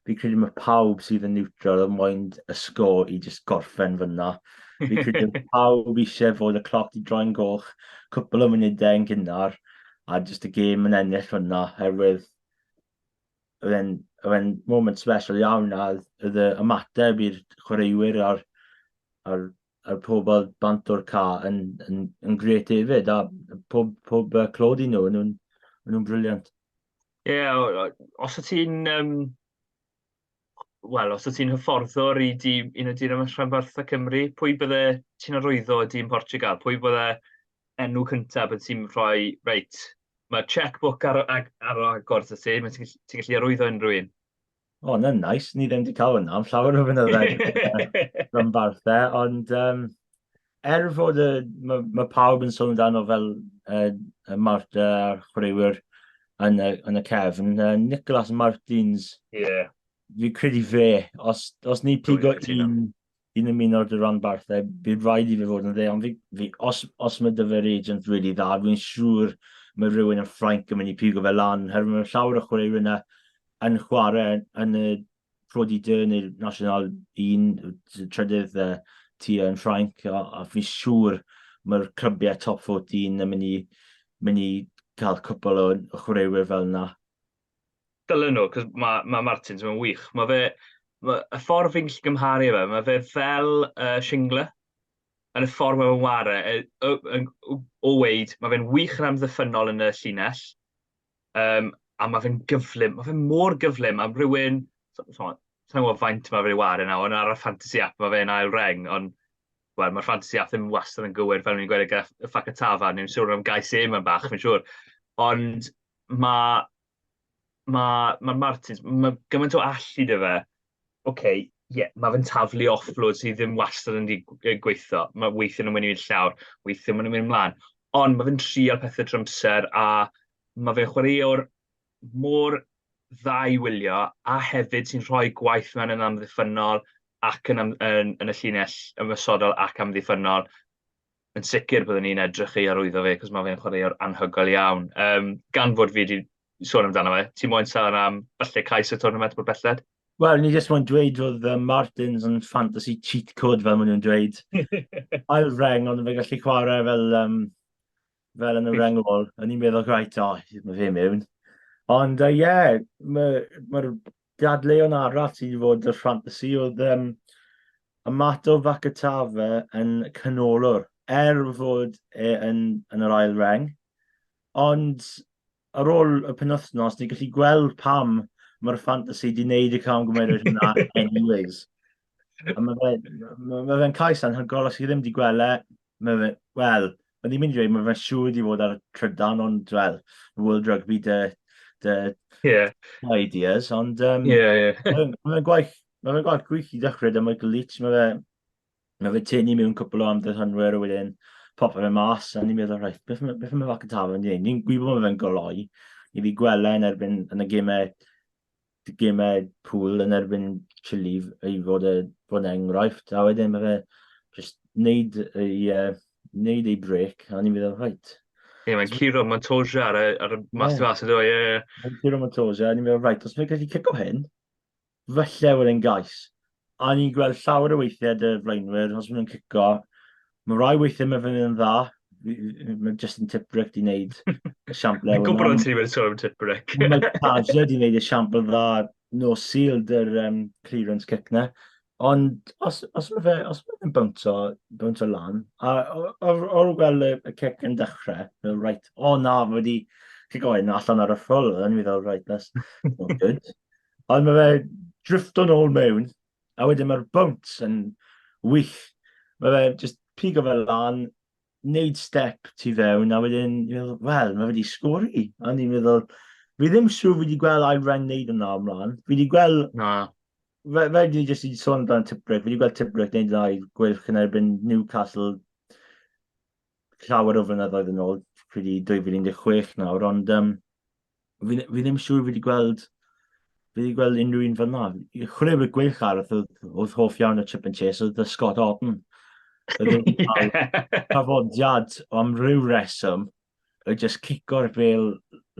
fi credu mae pawb sydd yn neutral yn moyn y sgôr i just gorffen fyna. Fi credu pawb eisiau fod y cloc di droi'n goch cwpl o munudau yn gynnar a just y gêm yn ennill fyna, herwydd oedd e'n oedd e'n moment special iawn a oedd y ymateb i'r chwaraewyr a'r, a'r, a'r pobl bant o'r ca yn, yn, yn gret hefyd a pob, pob clod i nhw, nhw'n nhw briliant. Ie, yeah, os y ti'n um, wel, os wyt ti'n hyfforddwr i dîm, un o dîm y rhanbarthau Cymru, pwy bydde ti'n arwyddo o dîm Portugal? Pwy bydde enw cyntaf bydde ti'n rhoi, reit, mae checkbook ar, ar, ar agor 'da ti, ti'n ti gallu arwyddo unrhyw un. O, oh, na'n nice. Ni ddim wedi cael hwnna am llawer o fynyddoedd rhanbarthau, ond um, er fod y, mae, mae pawb yn sôn amdano fel uh, Marta a'r chwaraewyr yn y, yn y cefn, uh, Nicolas Martins, yeah. fi credu fe, os, os ni pigo un, un ymuno o'r ranbarthau, bydd rhaid i fe fod yn dde, ond fi, fi, os, os mae dy fe'r agent really dda, fi'n siŵr mae rhywun yn Ffrainc yn mynd i pigo fe lan, herwydd mae llawer o chwaraewyr yna yn chwarae yn y Pro D2 neu'r National 1, trydydd uh, tier yn Ffrainc, a, a fi'n siŵr mae'r clybiau top 14 yn mynd i, mynd i cael cwpl o, o chwaraewyr fel yna. Dylen nhw, cos mae, ma Martins yn wych. Mae fe, ma, y ffordd fi'n gallu gymharu fe, mae fe fel uh, Shingler, yn y ffordd mae'n ware, o weid, mae fe'n wych yn amddiffynnol yn y llinell, um, a mae fe'n gyflym, mae fe mor gyflym, a rhywun, sa'n gwybod faint mae fe'n ware nawr, ond ar y fantasy app mae fe'n ail reng, ond wel, mae'r fantasy app ddim wastad yn gywir, fel ni'n gweud gyda y Ffacatafa, ni'n siŵr am gais e ma'n bach, fi'n siŵr. Ond mae mae ma Martins, mae gymaint o allu dy fe. Oce, okay, ie, yeah, mae fe'n taflu offload sydd ddim wastad yn gweithio. Mae weithiau nhw'n mynd i fynd llawr, weithiau maen nhw'n mynd ymlaen. Ond mae fe'n trial pethau trwy amser a mae fe'n chwaraewr mor dda i wylio a hefyd sy'n rhoi gwaith mewn yn amddiffynnol ac yn, yn, yn y llinell ymosodol ac amddiffynnol. Yn sicr byddwn ni'n edrych i arwyddo fe, cos mae fe'n chwaraewr anhygoel iawn. Um, gan fod fi wedi sôn amdano fe, ti'n moyn sôn am falle cais y tournament mor belled? Wel, ni jyst moyn dweud oedd Martins yn fantasy cheat code fel maen nhw'n dweud. Ail reng, ond fe gallu chwarae fel, um, fel yn y reng ôl. O'n i'n meddwl, right, o, oh, mae fe mewn. Ond, ie, uh, yeah, mae'r ma dadleuon arall sydd wedi fod y fantasy oedd um, Amato Fakatava yn canolwr, er fod e yn, yn yr ail reng. Ond ar ôl y penwythnos, ni'n gallu gweld pam mae'r fantasy di wneud y camgymeriad hwnna anyways. A mae fe'n ma, ma fe cais anhygoel, os chi ddim wedi gweld e, mae fe, wel, o'n i'n mynd i dweud, mae fe'n siŵr wedi bod ar y trydan, ond, wel, World Rugby dy, dy yeah. ideas, ond um, yeah, yeah. mae fe'n gwaith, mae fe'n gwaith gwych i ddechrau dy Michael Leitch, mae fe, mae fe tynnu mewn cwpl o amddiffynwyr a wedyn popio fe mas, a ni'n meddwl, reit, beth, beth mae Fakatava yn gwneud? Ni'n gwybod mae fe'n goloi, ni fi gweld e yn erbyn yn y gemau gemau pŵl yn erbyn Chile i fod, y, fod yn enghraifft, a wedyn mae fe just wneud ei, uh, wneud ei break, a ni'n meddwl, reit. Ie, yeah, mae'n curo Montoya ar y, ar y mas yeah. fas ydw, ie. Yeah. Mae'n curo Montoya, a ni'n meddwl, reit, os mae'n gallu cico hyn, falle bod e'n gais. A ni'n gweld llawer o weithiau dy flaenwyr, os maen nhw'n cico, mae rai weithiau mae fe'n yn dda, mae Justin Tipuric di wneud esiampl. Fi'n gwybod o'n ti'n mynd sôn am Tipuric. Mae Taja di wneud esiampl dda nos Sul dy'r um, clearance kick na. Ond os, os mae fe, os mae fe'n bounce bounce lan, a o'r gweld y, y kick yn dechrau, fel, right, o oh, na, mae wedi cico hyn allan ar y ffwl, a ni'n meddwl, right, that's not good. Ond mae fe drifto nôl mewn, a wedyn mae'r bounce yn wych. Mae fe just pigo fe lan, wneud step tu fewn, a wedyn, ni'n meddwl, wel, mae wedi sgori. A ni'n meddwl, fi ddim siŵr fi wedi gweld ail reng wneud yna ymlaen. Fi wedi gweld... Na. Fe, fe ni jyst wedi sôn amdano Tipuric, fi wedi gweld Tipuric wneud yna i Gweilch yn erbyn Newcastle llawer o flynyddoedd yn ôl, credu 2016 nawr, ond um, fi, fi ddim siŵr fi wedi gweld fi wedi gweld unrhyw un fel yna. Chwaraewyr Gweilch arall oedd, oedd hoff iawn o Chip and Chase oedd Scott Otten. Oedd wedi cael trafodiad am ryw reswm, oedd just cico'r bel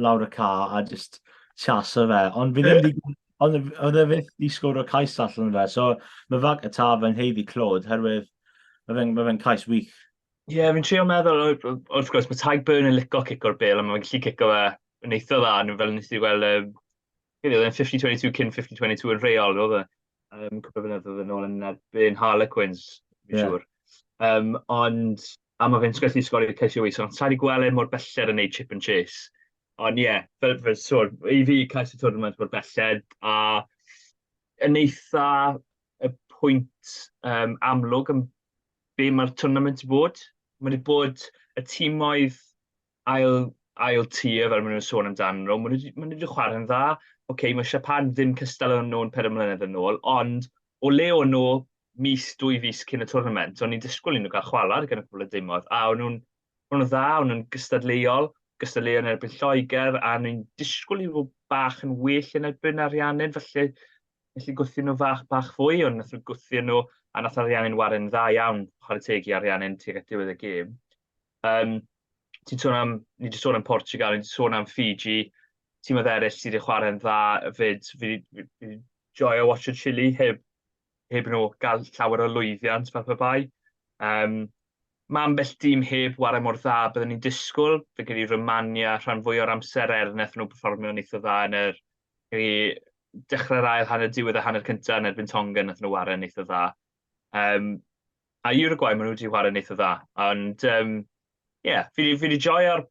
lawr y ca a just chaso fe. Ond fi ddim wedi... Ond oedd e fyth di sgoro cais allan fe, so mae Fakatava yn haeddu clod, herwydd mae fe'n ma fe cais wych. Ie, yeah, fi'n trio meddwl, wrth gwrs, mae Tadhg Beirne yn licio cico'r bel, a mae'n gallu cico fe yn eitha dda, fel nes i weld, um, Credu oedd e'n 50-22 cyn 50-22 yn reol, oedd e? Cwpl o flynyddoedd yn ôl yn erbyn Harlequins, fi'n siŵr. Ond, a mae fe'n gallu sgorio cais i weithio, ond sa i wedi gweld e mor belled yn neud chip and chase. Ond ie, yeah, fel sôn, i fi cais y tournament mor belled, a yn eitha y pwynt amlwg yn be mae'r tournament i bod. Mae wedi bod y tîmoedd ail tier, fel maen nhw'n sôn amdano nhw, maen nhw wedi chwarae'n dda. Oce, okay, mae Japan ddim cystal yn nhw'n 4 mlynedd yn ôl, ond o le o'n nhw mis, 2 fis cyn y tournament, o'n i'n disgwyl i nhw gael chwalad gan y cwpl o dimoedd, a o'n nhw'n dda, o'n nhw'n gystadleuol yn erbyn Lloegr, a nhw'n disgwyl i fod bach yn well yn erbyn Ariannin, felly felly gwthio nhw fach fwy, ond nath nhw gwthio nhw, a nath Ariannin ware'n dda iawn, chwarae teg i Ariannin tuag at diwedd y gêm. Ti'n sôn am, ni wedi sôn am Portugal, ni wedi sôn am Fiji, tîmoedd eraill sydd wedi chwarae'n dda fyd, fi joio watcho Chile heb nhw gael llawer o lwyddiant fel pe bai. Mae ambell dîm heb ware mor dda byddwn ni'n disgwyl. Fe gyda Romania rhan fwy o'r amser er wnaethon nhw perfformio'n eitha dda yn yr i dechrau'r ail hanner, diwedd y hanner cyntaf yn erbyn Tonga, wnaethon nhw ware'n eitha dda. A Uruguay, maen nhw wedi chwarae'n eitha dda. Ond, yeah, fi wedi joio'r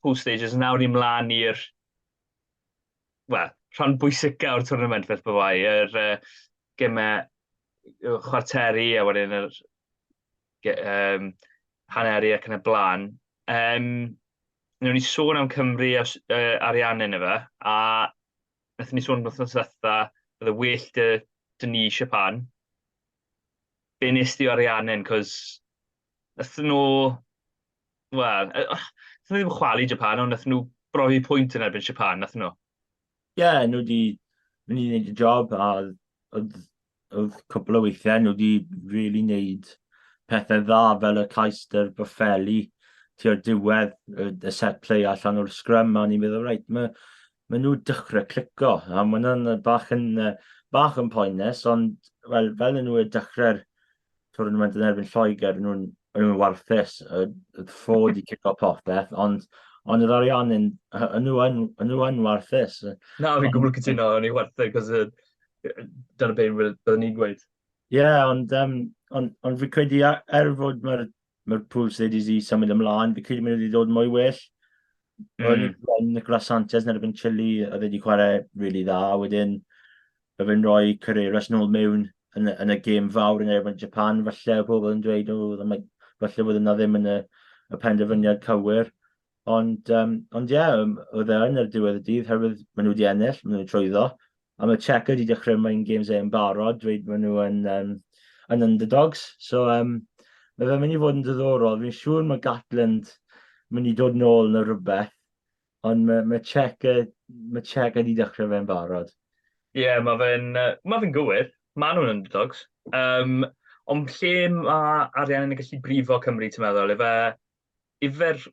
pool stages, nawr ni mlaen i'r, wel, rhan bwysica o'r tournament beth byddai, yr gemau chwarteri a wedyn yr haneri ac yn y blaen. Wnawn ni sôn am Cymru a Ariannin yma, a wnaethon ni sôn wythnos ddiwetha, bydde well dy ni Japan. Be nes di o Ariannin? Cos wnaethon nhw, wel, wnaethon nhw ddim chwalu Japan, ond wnaethon nhw brofi pwynt yn erbyn Japan, wnaethon nhw? Ie, yeah, nhw wedi mynd i wneud y job, a oedd cwpl o weithiau nhw wedi really wneud pethau dda fel y cais dy'r Boffelli tua'r diwedd y set play allan o'r scrum, a ni'n meddwl, reit, mae nhw dechrau clico, a mae hwnna'n bach yn poenus, ond wel, fel nhw wedi dechrau'r tournament yn erbyn Lloegr, nhw'n warthus, y Ford i cico popeth, ond yr Ariannin, nhw yn warthus. Na, fi'n gwbl cytuno, o'n i'n warthus, cos dyna beth byddwn ni'n gweud. Ie, yeah, ond fi credu er fod mae'r pool stages i symud ymlaen, fi credu maen nhw wedi dod mwy well. Nicolas Sanchez yn erbyn Chile, oedd wedi chwarae really dda, wedyn mae fe'n rhoi Carreras nôl mewn yn y gêm fawr yn erbyn Japan, falle pobl yn dweud, oh, falle fod yna ddim yn y penderfyniad cywir. Ond ie, yeah, oedd e yn yr diwedd y dydd, herwydd maen nhw wedi ennill, maen nhw'n trwyddo. A mae Cheika wedi dechrau mind games e yn barod, dweud maen nhw yn underdogs. So, mae fe'n mynd i fod yn diddorol. Fi'n siŵr mae Gatland mynd i dod nôl yn y rhywbeth, ond mae Cheika wedi dechrau fe'n barod. Ie, yeah, mae fe'n gywir. Mae nhw'n underdogs. Ond lle mae Ariannin yn gallu brifo Cymru, ti'n meddwl? Ife'r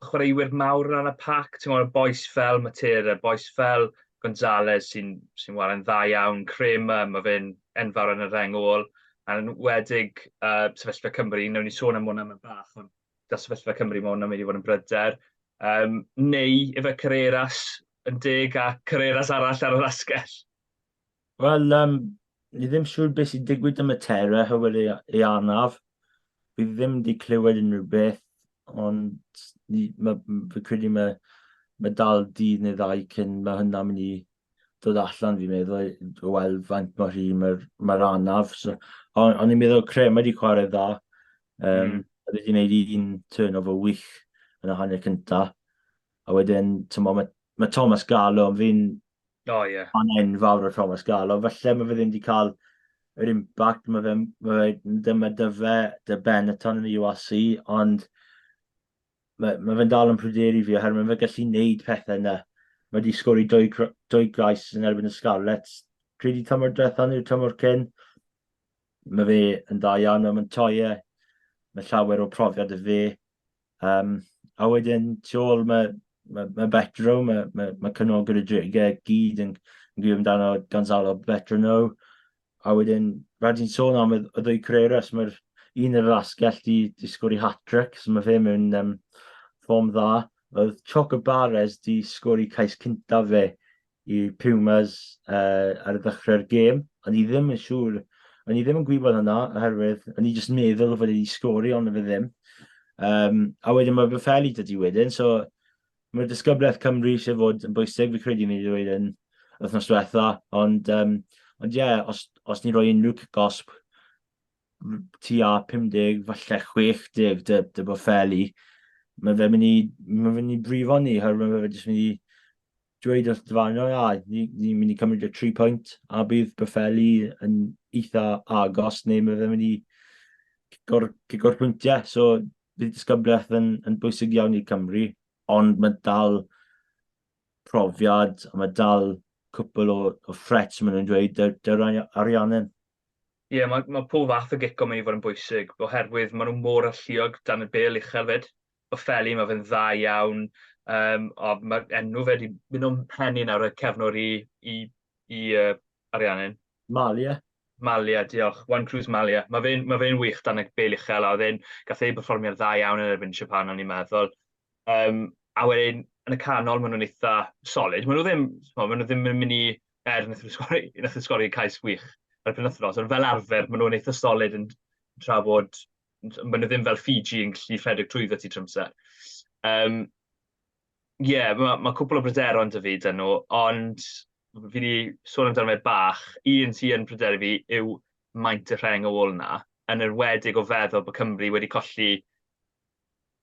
chwaraewyr mawr yn y pac, ti'n meddwl, bois fel Matera, bois fel Gonzalez sy'n ware'n dda iawn, Cremer, mae fe'n enfawr yn y reng ôl, a yn wedig sefyllfa Cymru, wnawn ni sôn am hwnna mewn bach, ond da sefyllfa Cymru mae hwnna'n mynd i fod yn bryder. Neu ife Carreras yn deg a Carreras arall ar yr asgell? Wel, ni ddim siŵr beth sy'n digwydd ym Matera herwydd ei anaf. Fi ddim wedi clywed unrhyw beth, ond fi credu mae dal dydd neu ddau cyn mae hynna'n mynd i dod allan, fi'n meddwl, o weld faint mor hir mae'r anaf. So, ond i'n meddwl Cremer wedi chwarae dda. Oedd wedi gwneud un turnover wych yn y hanner cyntaf. A wedyn, mae Thomas Gallo, fi'n Oh, yeah. fan enfawr o Thomas Gallo. Falle mae fe ddim wedi cael yr impact, mae fe dyma dyfe dy Benetton yn y URC, ond mae fe'n dal yn pryderu fi oherwydd mae fe gallu gwneud pethau yna. Mae wedi sgori dwy gais yn erbyn y Scarlets. Credu tymor diwethaf neu'r tymor cyn. Mae fe yn dda iawn, mae Montoya, mae llawer o profiad y fe. A wedyn, tu ôl mae Betro, mae cefnogwyr y Dreigiau gyd yn gwybod amdano Gonzalo Bertranou. A wedyn, rhaid i'n sôn am y ddwy Carreras, mae'r un yr asgell di sgori hat-trick, so mae fe mewn form dda. Oedd Chocobares di sgori cais cyntaf fe. i Pumas ar y ddechrau'r gêm. O'n i ddim yn siŵr, o'n i ddim yn gwybod hynna, oherwydd o'n i jyst meddwl fod wedi sgori, ond fe ddim. A wedyn mae Boffelli dydy wedyn, so mae'r disgyblaeth Cymru eisiau fod yn bwysig, fi credu ni wedi dweud yn wythnos diwetha, ond ond ie, yeah, os ni'n rhoi unrhyw cic-gosb tua 50, falle 60 dy Boffelli, mae fe'n mynd i, mae fe'n mynd i brifo ni, oherwydd mae fe jyst mynd i dweud wrth dyfarnwr, a ni'n mynd i cymryd y 3 pwynt, a bydd Boffelli yn eitha agos, neu mae fe'n mynd i cico'r pwyntiau. So, bydd disgyblaeth yn bwysig iawn i Cymru, ond mae dal profiad, a mae dal cwpl o threats, maen nhw'n dweud, dy'r Ariannin. Ie, yeah, mae pob fath o gico mynd i fod yn bwysig, oherwydd maen nhw mor alluog dan y bêl uchel fyd. Boffelli, mae fe'n dda iawn, o, mae enw fe wedi mynd o'n pennu nawr y cefnwr i Ariannin. Malia. Malia, diolch. Juan Cruz Malia. Mae fe'n ma fe wych dan y bêl uchel, a oedd e'n gath ei berfformiad dda iawn yn erbyn Japan, o'n i'n meddwl. A wedyn, yn y canol, maen nhw'n eitha solid. Maen nhw ddim yn mynd i, er wnaeth nhw sgori cais wych ar y penwythnos, ond fel arfer, maen nhw'n eitha solid yn trafod, maen nhw ddim fel Fiji yn gallu rhedeg trwyddo ti trwy amser. Ie, yeah, mae cwpl o bryderon 'da fi 'da nhw, ond fi wedi sôn amdano fe bach. Un sy'n yn pryderu fi yw maint y rheng ôl 'na, yn enwedig o feddwl bod Cymru wedi colli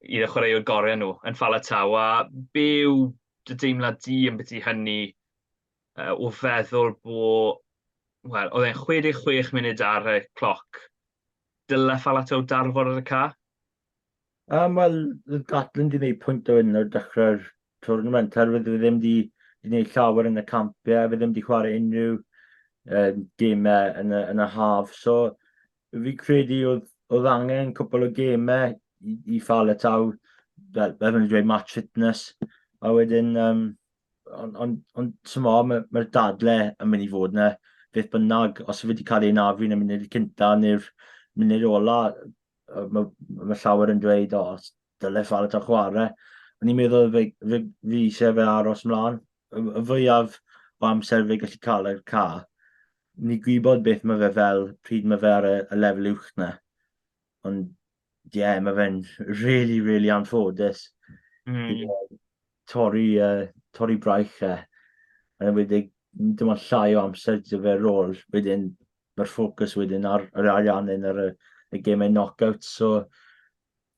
un o chwaraewyr gorau nhw yn Faletau, a be yw dy deimlad di yn beth i hynny o feddwl bod, wel, oedd e'n 66 munud ar y cloc, dyle Faletau darfod ar y ca? Wel, oedd Gatland wedi gwneud pwynt o hyn ar dechrau'r tournament, herwydd fe ddim wedi gwneud llawer yn y campiau, fe ddim wedi chwarae unrhyw gemau yn y haf. So, fi credu oedd angen cwpl o gemau i Faletau, fel maen nhw'n dweud, match fitness. A wedyn, ond on, mae'r ma dadle yn mynd i fod yna, beth bynnag, os wedi cael ei anafu yn y munud cynta neu'r munud ola, mae llawer yn dweud, "O, dyle Faletau chwarae." O'n i'n meddwl fi eisiau fe aros mlaen. Y fwyaf o amser fe gallu cael yr ca, ni gwybod beth mae fe fel pryd mae fe ar y lefel uwch na. Ond, ie, yeah, mae fe'n really, really anffodus. Torri braich e. Yn enwedig, dim ond llai o amser gyda fe rôl. Wedyn, mae'r ffocws wedyn ar yr Ariannin ar y gemau knockout. So,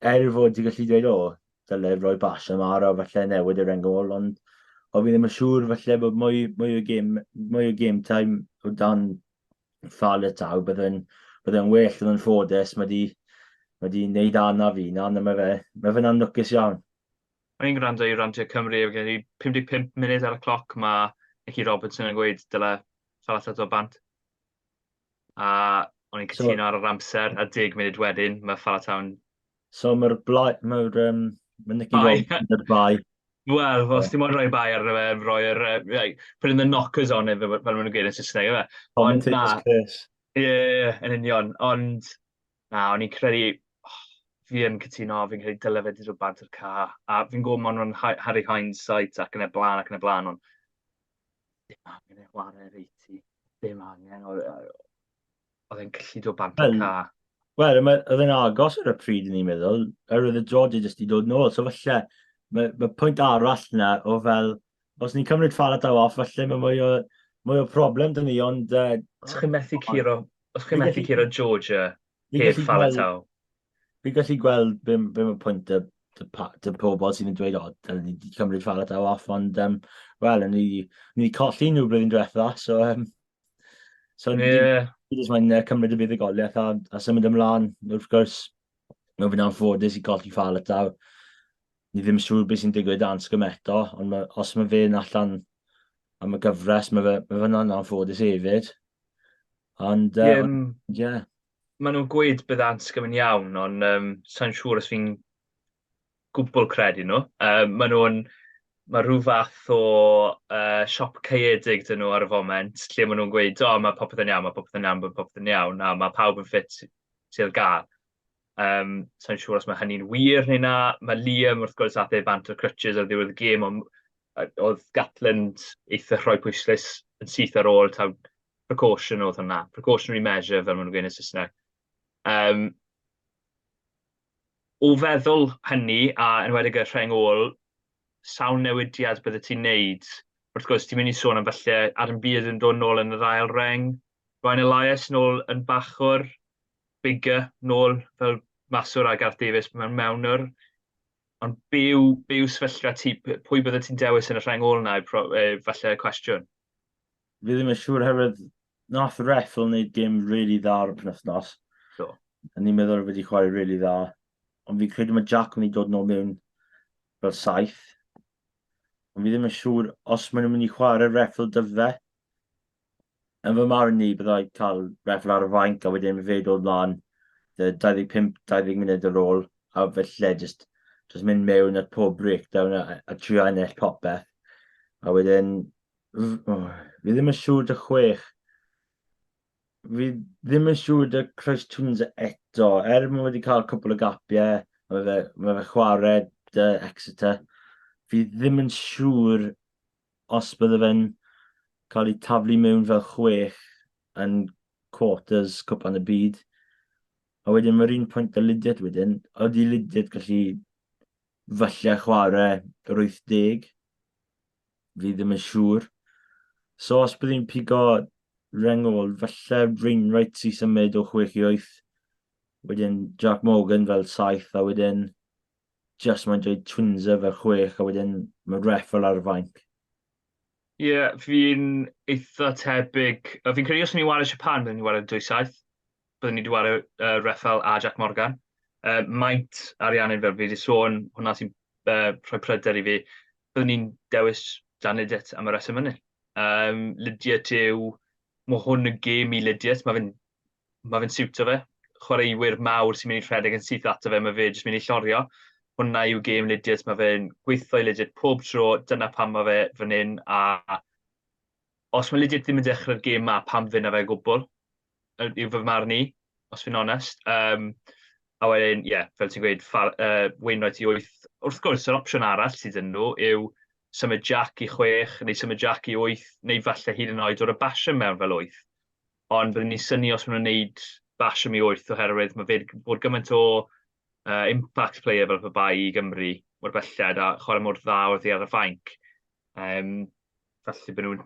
er fod ti'n gallu dweud, "O, dyle roi Basham ar o falle newid yr reng ôl," ond o fi ddim yn siŵr falle bod mwy o game time o dan Faletau bydde'n well. Yn ffodus, mae di wneud anaf i na, mae fe'n anlwcus iawn. O'n i'n gwrando i Radio Cymru, oedd gen i 55 munud ar y cloc, mae Nicky Robertson yn gweud dyle Faletau dod bant. A o'n i'n cytuno so, ar yr amser, a 10 munud wedyn, mae Faletau'n So mae'r Nicky Robertson yr bai. Wel, os ti'n moyn rhoi bai arno fe, roi'r, put in the knockers on it, fel maen nhw'n gweud yn Saesneg, efe. Ond na, ie, yeah, yn union. Ond, na, o'n i'n credu, oh, fi yn cytuno, fi'n credu dyle fe wedi dod bant o'r ca. A fi'n gwybod maen nhw'n Harry hindsight ac yn y blaen ac yn y blaen, ond dim angen e chwarae reit i. Dim angen. Oedd e'n gallu dod bant o'r ca. Wel, oedd e'n agos ar y pryd yn i'n meddwl, er oedd y Georgia jyst i dod nôl, so falle, mae pwynt arall yna o fel, os ni'n cymryd Faletau off, falle mae mwy o problem dyn ni, ond Os chi'n methu curo Georgia heb Faletau. Fi'n gallu gweld be mae pwynt y pobl sydd yn dweud, "O, dylen ni wedi cymryd Faletau off," ond, wel, ni colli nhw blwyddyn diwetha, so ni jyst mae'n cymryd y buddugoliaeth a symud ymlaen. Wrth gwrs, mae fe'n anffodus i golli Faletau. Ni ddim siŵr beth sy'n digwydd Anscombe eto, ond os mae fe'n allan am y gyfres, mae fe'n anffodus hefyd. Ond, yeah. Maen nhw'n gweud bydd Anscombe yn iawn, ond sa'n siŵr os fi'n gwbl credu nhw. Mae rhyw fath o siop caeedig dyn nhw ar y foment, lle maen nhw'n gweud, "O, mae popeth yn iawn, mae popeth yn iawn, mae popeth yn iawn, a mae pawb yn ffit sydd gael." Sa'n siŵr os mae hynny'n wir neu na. Mae Liam, wrth gwrs, ath e bant o'r crutches ar ddiwedd y gêm, ond Oedd Gatland eitha rhoi pwyslais yn syth ar ôl taw precaution oedd hwnna, precautionary measure fel maen nhw'n gweud yn y Saesneg. Um, o feddwl hynny, a enwedig y rheng ôl, sawl newidiad bydde ti'n neud? Wrth gwrs, ti'n mynd i sôn am falle Adam Beard yn dod nôl yn yr ail reng, Ryan Elias nôl yn bachwr, Bigger nôl fel maswr a Gareth Davies mewn mewnwr. Ond be yw, be yw sefyllfa ti, pwy bydde ti'n dewis yn y rheng ôl yna, falle y cwestiwn? Fi ddim yn siŵr hefyd, nath Reffel wneud gêm really dda ar y penwythnos. Do. A ni'n meddwl wedi chwarae really dda. Ond fi'n credu mae Jack yn mynd i dod nôl mewn fel saith. Ond fi ddim yn siŵr os maen nhw'n mynd i chwarae Reffel dyfe. Yn fy marn i, byddai cael Reffel ar y fainc a wedyn fe dod mlaen 25-20 munud ar ôl a felly just, just mynd mewn at pob breakdown a, a trio ennill popeth. A wedyn, oh, fi ddim yn siŵr dy chwech. Fi ddim yn siŵr dy Christ Twins eto. Er mae wedi cael cwpl o gapiau, mae fe, mae fe chwarae dy Exeter. Fi ddim yn siŵr os bydde fe'n cael ei taflu mewn fel chwech yn quarters Cwpan y Byd. A wedyn mae'r un pwynt â Lydiate wedyn. Ydy Lydiate gallu falle chwarae yr 80? Fi ddim yn siŵr. So os byddai'n pigo rengol, falle Wainwright sy'n symud o 6 i 8, wedyn Jack Morgan fel 7, a wedyn just mae'n dweud Twinser fel 6, a wedyn mae Reffel ar y fainc. Ie, yeah, fi'n eitha tebyg. Fi'n credu os ni'n wario Japan, byddwn ni'n wario 2-7. Byddwn ni wedi wario Reffel a Jack Morgan. Maint Ariannin, fel fi wedi sôn, hwnna sy'n rhoi pryder i fi. Byddwn ni'n dewis Dan Lydiate am y reswm hynny. Um, Lydiate yw, mae hwn yn gêm i Lydiate, mae fe'n ma fe siwto fe. Chwaraewyr mawr sy'n mynd i rhedeg yn syth ato fe, mae fe jyst mynd i llorio. Hwnna yw gêm Lydiate, mae fe'n gweithio i Lydiate pob tro, dyna pam mae fe fan hyn, a os mae Lydiate ddim yn dechrau'r gêm ma, pam fynd â fe o gwbl? Yw fy marn i, os fi'n onest. Um, a wedyn, ie, yeah, fel ti'n gweud, far, Wainwright i wyth. Wrth gwrs, yr opsiwn arall sydd yn nhw yw symud Jack i chwech, neu symud Jack i wyth, neu falle hyd yn oed o'r y Basham mewn fel wyth. Ond byddwn ni'n synnu os maen nhw'n gwneud Basham i wyth oherwydd mae fe bod gymaint o impact player fel pe bai i Gymru mor belled a chwarae mor dda wrth i ar y fainc. Um, falle bod nhw'n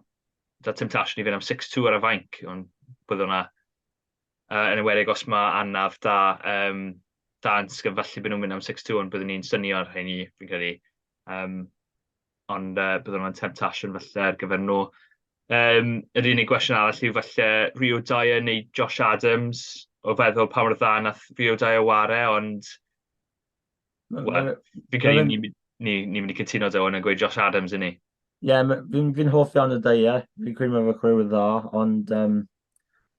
da temptation i fynd am 6-2 ar y fainc, ond bydd hwnna, yn enwedig os mae anaf da, um, da yn sgyn, falle bydd nhw'n mynd am 6-2, ond byddwn ni'n synio ar hynny, fi'n credu. Um, ond bydd hwnna'n temptation falle ar gyfer nhw. Um, yr unig gwestiwn arall yw falle Rio Dyer neu Josh Adams, o feddwl pa mor dda nath Rio Dyer ware, ond well, fi'n credu ni'n ni, ni, ni mynd i cytuno da hwn yn gweud Josh Adams i ni. Ie, yeah, fi'n fi hoff iawn o Dyer, fi'n credu mae fe chwaraewyr dda, ond um,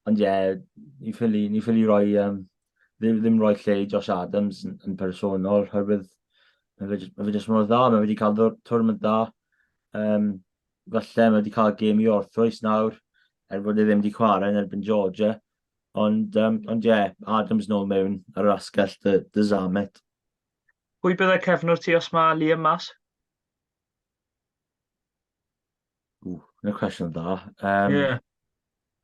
ond ie, yeah, ni ffili, ni ffili roi, um, ddim, ddim roi lle i Josh Adams yn, yn personol, herwydd mae fe, mae fe jyst mor dda, mae fe wedi cael tournament dda. Um, falle mae wedi cael gêm i orffwys nawr, er bod e ddim wedi chwarae yn erbyn Georgia. Ond, um, ond ie, yeah, Adams nôl mewn ar yr asgell dy, dy Zamet. Pwy byddai cefnwr ti os mae Liam mas? Ww, yna cwestiwn dda. Um, yeah.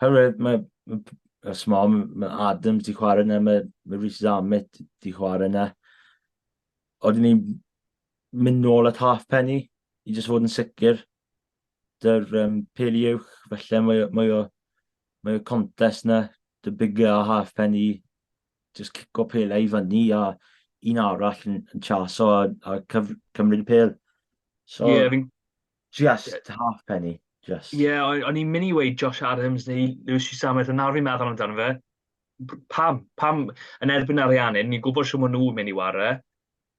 Herwydd, mae, mae, small, mae Adams di chwarae yna, mae, mae Rhys Zamet di chwarae yna. Oedden ni'n mynd nôl at halfpenny i jyst fod yn sicr dy'r um, peli uwch, felly mae, mae o, mae o contest na, dy bigger a halfpenny, just cico pelau i fyny a un arall yn, yn chaso a, a cyf, cymryd y pel. So, yeah, fi'n... Just yeah. halfpenny, just. Ie, yeah, o'n i'n mynd i weid Josh Adams neu Lewis Samet, ond nawr fi'n meddwl amdano fe. Pam? Pam yn erbyn Ariannin, ni'n gwybod siw maen nhw'n mynd i ware.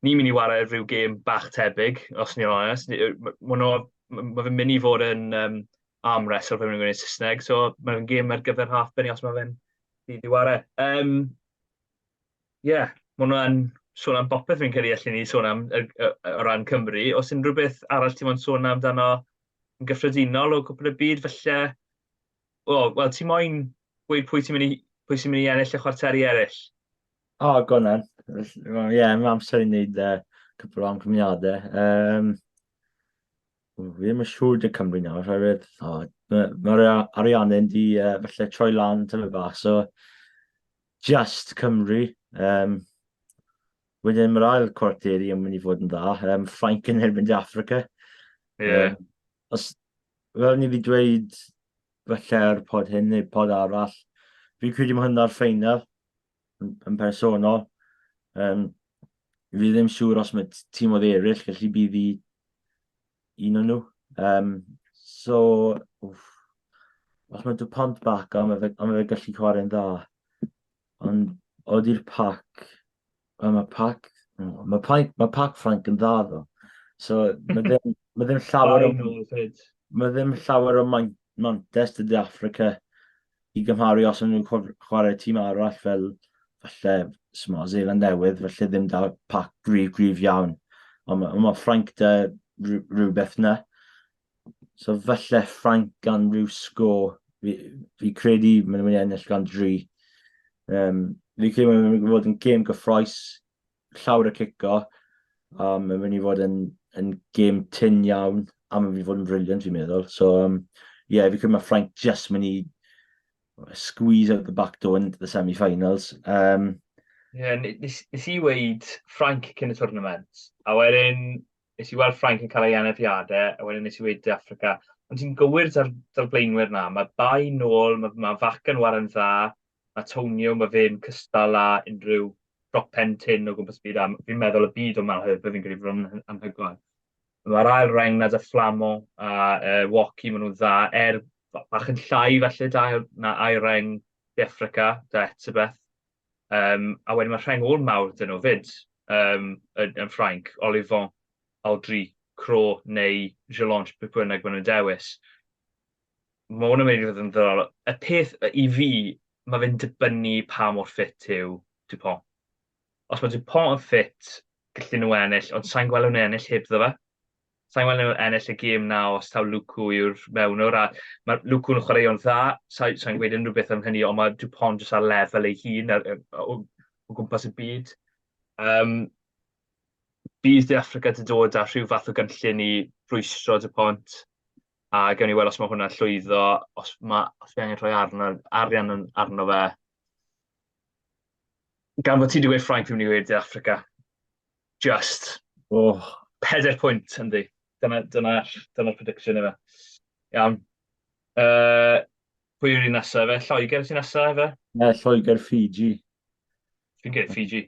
Ni'n mynd i ware rhyw gêm bach tebyg, os ni'n onest. Mae nhw, ma fe'n mynd i fod yn um, arm wrestle fel maen nhw'n gwneud Saesneg, so mae'n gêm ar gyfer halfpenny os mae fe'n byd i ware. Um, yeah, mae hwnna'n sôn am bopeth fi'n credu allan ni sôn am o ran Cymru. Os unrhyw beth arall ti'n moyn sôn amdano yn gyffredinol o gwbl y byd, falle... O, wel, ti moyn gweud pwy ti'n mynd i, pwy sy'n mynd i ennill y chwarteri eraill? O, oh, go on Ie, yeah, mae amser i wneud cwpl o amcamniadau. Um, Fi ddim yn siŵr 'da Cymru nawr, oherwydd oh, mae'r ma Ariannin di falle troi lan tyfu bach, so just Cymru. Wedyn mae'r ail cwarteri yn mynd i fod yn dda. Ffrainc yn erbyn De Africa. Yeah. Os, fel ni wedi dweud falle ar pod hyn neu pod arall, fi'n credu mae hwnna'r ffeinal yn, yn personol. Fi ddim siŵr os mae tîm oedd eraill gallu bydd i un o'n nhw. So, wff, os mae Dupont back, a mae fe, a mae fe gallu chwarae'n dda. Ond oeddi'r pac, wel, mae pac, mae pac, mae pac Ffrainc yn dda ddo. So, mae ddim, mae ddim llawer o... Mae ddim llawer o mantes dy De Africa i gymharu os nhw'n chwarae tîm arall fel falle smo, Zeland Newydd, falle ddim da pac gryf, gryf iawn. Ond mae, ma Ffrainc da rhywbeth na. So falle Ffrainc gan rhyw sgôr. Fi, fi credu maen nhw'n mynd i ennill gan dri. Fi credu maen nhw'n mynd i fod yn gêm gyffroes, llawer o cico, a mae'n mynd i fod yn, yn gêm tyn iawn, a mae'n mynd i fod yn brilliant fi'n meddwl. So, yeah, fi credu mae Ffrainc just mynd i squeeze out the back door into the semi-finals. Yeah, nes, nes i weid Ffrainc cyn y tournament, a wedyn nes i weld Ffrainc yn cael ei anafiadau, a wedyn nes i weid De Africa. Ond ti'n gywir da'r, dar blaenwyr na, mae bai nôl, mae, mae Fac yn waran dda, mae Tonio, mae fe'n cystal â unrhyw drop pen tin o gwmpas byd, a fi'n meddwl y byd o Malherbe fi'n credu fod yn anhygoel. Mae'r ail reng na da Flamo a Woki, maen nhw'n dda, er bach yn llai falle da na ail reng De Africa, da Etzebeth. A wedyn mae rheng ôl mawr dyn nhw fyd yn, yn Ffrainc, Olivon, Audrey, Cro neu Gelange, beth bynnag maen nhw'n dewis. Mae hwn yn mynd i fod yn ddiddorol. Y peth i fi, mae fe'n dibynnu pa mor ffit yw Dupont. Os mae Dupont yn ffit, gallen nhw ennill, ond sa'n gweld nhw'n ennill heb ddo fe. Sa'n gweld nhw ennill y gêm na os taw Lucu yw'r mewnwr, a mae Lucu'n chwaraeo'n dda, sa'n sa gweud unrhyw beth am hynny, ond mae Dupont jyst ar lefel ei hun ar, o, o gwmpas y byd. Bydd De Africa di dod â rhyw fath o gynllun i rwystro Dupont, a gawn ni weld os mae hwnna'n llwyddo, os mae, os mae angen rhoi arno, arian arno fe. Gan fod ti wedi gweud Ffrainc, fi'n mynd i gweud De Africa. Just. Oh. Pedair pwynt, yndi. Dyna, dyna, dyna'r prediction efe. Iawn. Pwy yw'r un nesaf efe? Lloegr sy'n nesaf efe? Ne, Lloegr, Fiji. Fi'n gweud Fiji.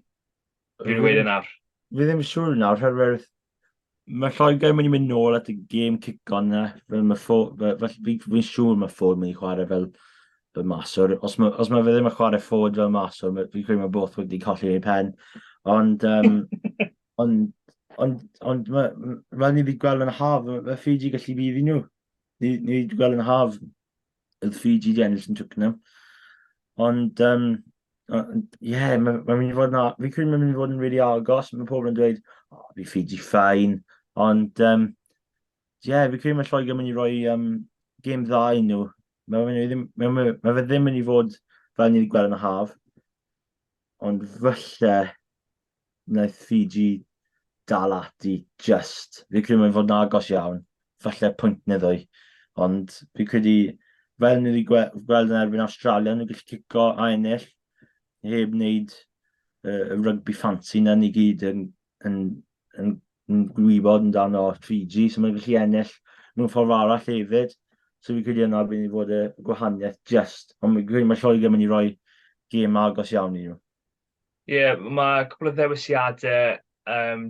Fi'n gweud e nawr. Fi ddim siŵr nawr, herwydd mae Lloegr yn mynd i mynd nôl at y gêm cic-on na. Fel mae Ford, fel, fi'n fi siŵr mae Ford mynd i chwarae fel, fel maswr. Os mae, os mae fe ddim yn chwarae Ford fel maswr, fi'n credu mae Borthwick wedi colli ei pen. Ond, ond, ond, ond ma, fel ni wedi gweld yn haf, mae Fiji gallu bydd i nhw. Ni, ni wedi gweld yn haf, oedd Fiji wedi ennill yn Twickenham. Ond, ie, yeah, mae'n ma mynd i fod yn, fi'n credu mae'n mynd i fod yn really agos. Mae pobl yn dweud, oh, fi Fiji fine. Ond, ie, yeah, fi'n credu mae Lloegr yn mynd i roi gêm dda i nhw. Mae fe ddim, mae, mae, mae fe ddim mynd i fod fel ni wedi gweld yn y haf. Ond falle wnaeth Fiji dal ati just. Fi'n credu mae'n fod yn agos iawn. Falle pwynt neu ddwy. Ond fi'n credu, fel ni wedi gweld yn erbyn Australia, nhw'n gallu cico a ennill heb wneud y rugby fancy na ni gyd yn, yn, yn, yn gwybod amdano Fiji. So mae'n gallu ennill mewn ffordd arall hefyd. So fi'n credu yna bydd i fod y gwahaniaeth just. Ond fi'n credu mae Lloegr yn mynd i roi gêm agos iawn i nhw. Ie, yeah, mae cwpl o ddewisiadau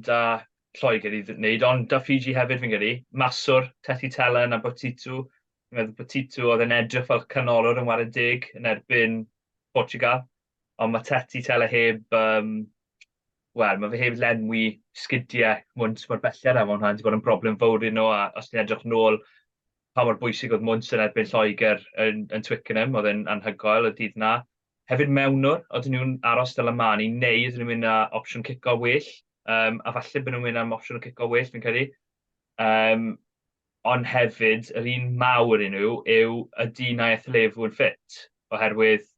da Lloegr i wneud, ond da Fiji hefyd fi'n credu. Maswr, Teti Telen a Botitu. Fi'n meddwl Botitu oedd yn edrych fel canolwr yn wario deg yn erbyn Portugal, ond mae Teti Tela heb, wel, mae fe heb lenwi sgidiau mwnt mor belled a mae hwnna wedi bod yn broblem fawr i nhw, a os ti'n edrych nôl pa mor bwysig oedd Mwnt yn erbyn Lloegr yn, yn Twickenham, oedd e'n anhygoel y dydd na. Hefyd mewnwr, oedden nhw'n aros 'da Lamani, neu ydyn nhw'n mynd â opsiwn cico well, a falle bod nhw'n mynd am opsiwn o cico well, fi'n credu. Ond hefyd, yr un mawr i nhw yw ydy Naeth Lefu yn ffit, oherwydd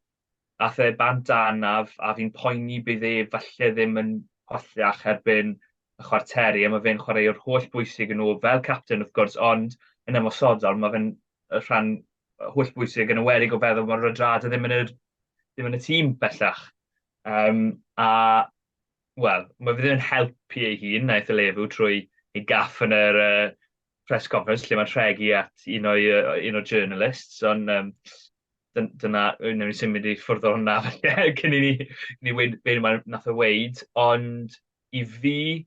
ath e bant anaf, a fi'n poeni bydd e falle ddim yn holliach erbyn y chwarteri, a mae fe'n chwaraewr holl bwysig yn nhw fel captain wrth gwrs, ond yn ymosodol mae fe'n rhan holl bwysig yn enwedig o feddwl bod Radrada ddim yn y, ddim yn y tîm bellach. Um, a, wel, mae fe ddim yn helpu ei hun, naeth y lefw, trwy ei gaff yn yr press conference lle mae'n rhegi at un o'i, un o'r journalists, ond um, dyna, wnawn ni symud i ffwrdd o hwnna falle cyn i ni, ni weud be mae nath o weud, ond i fi,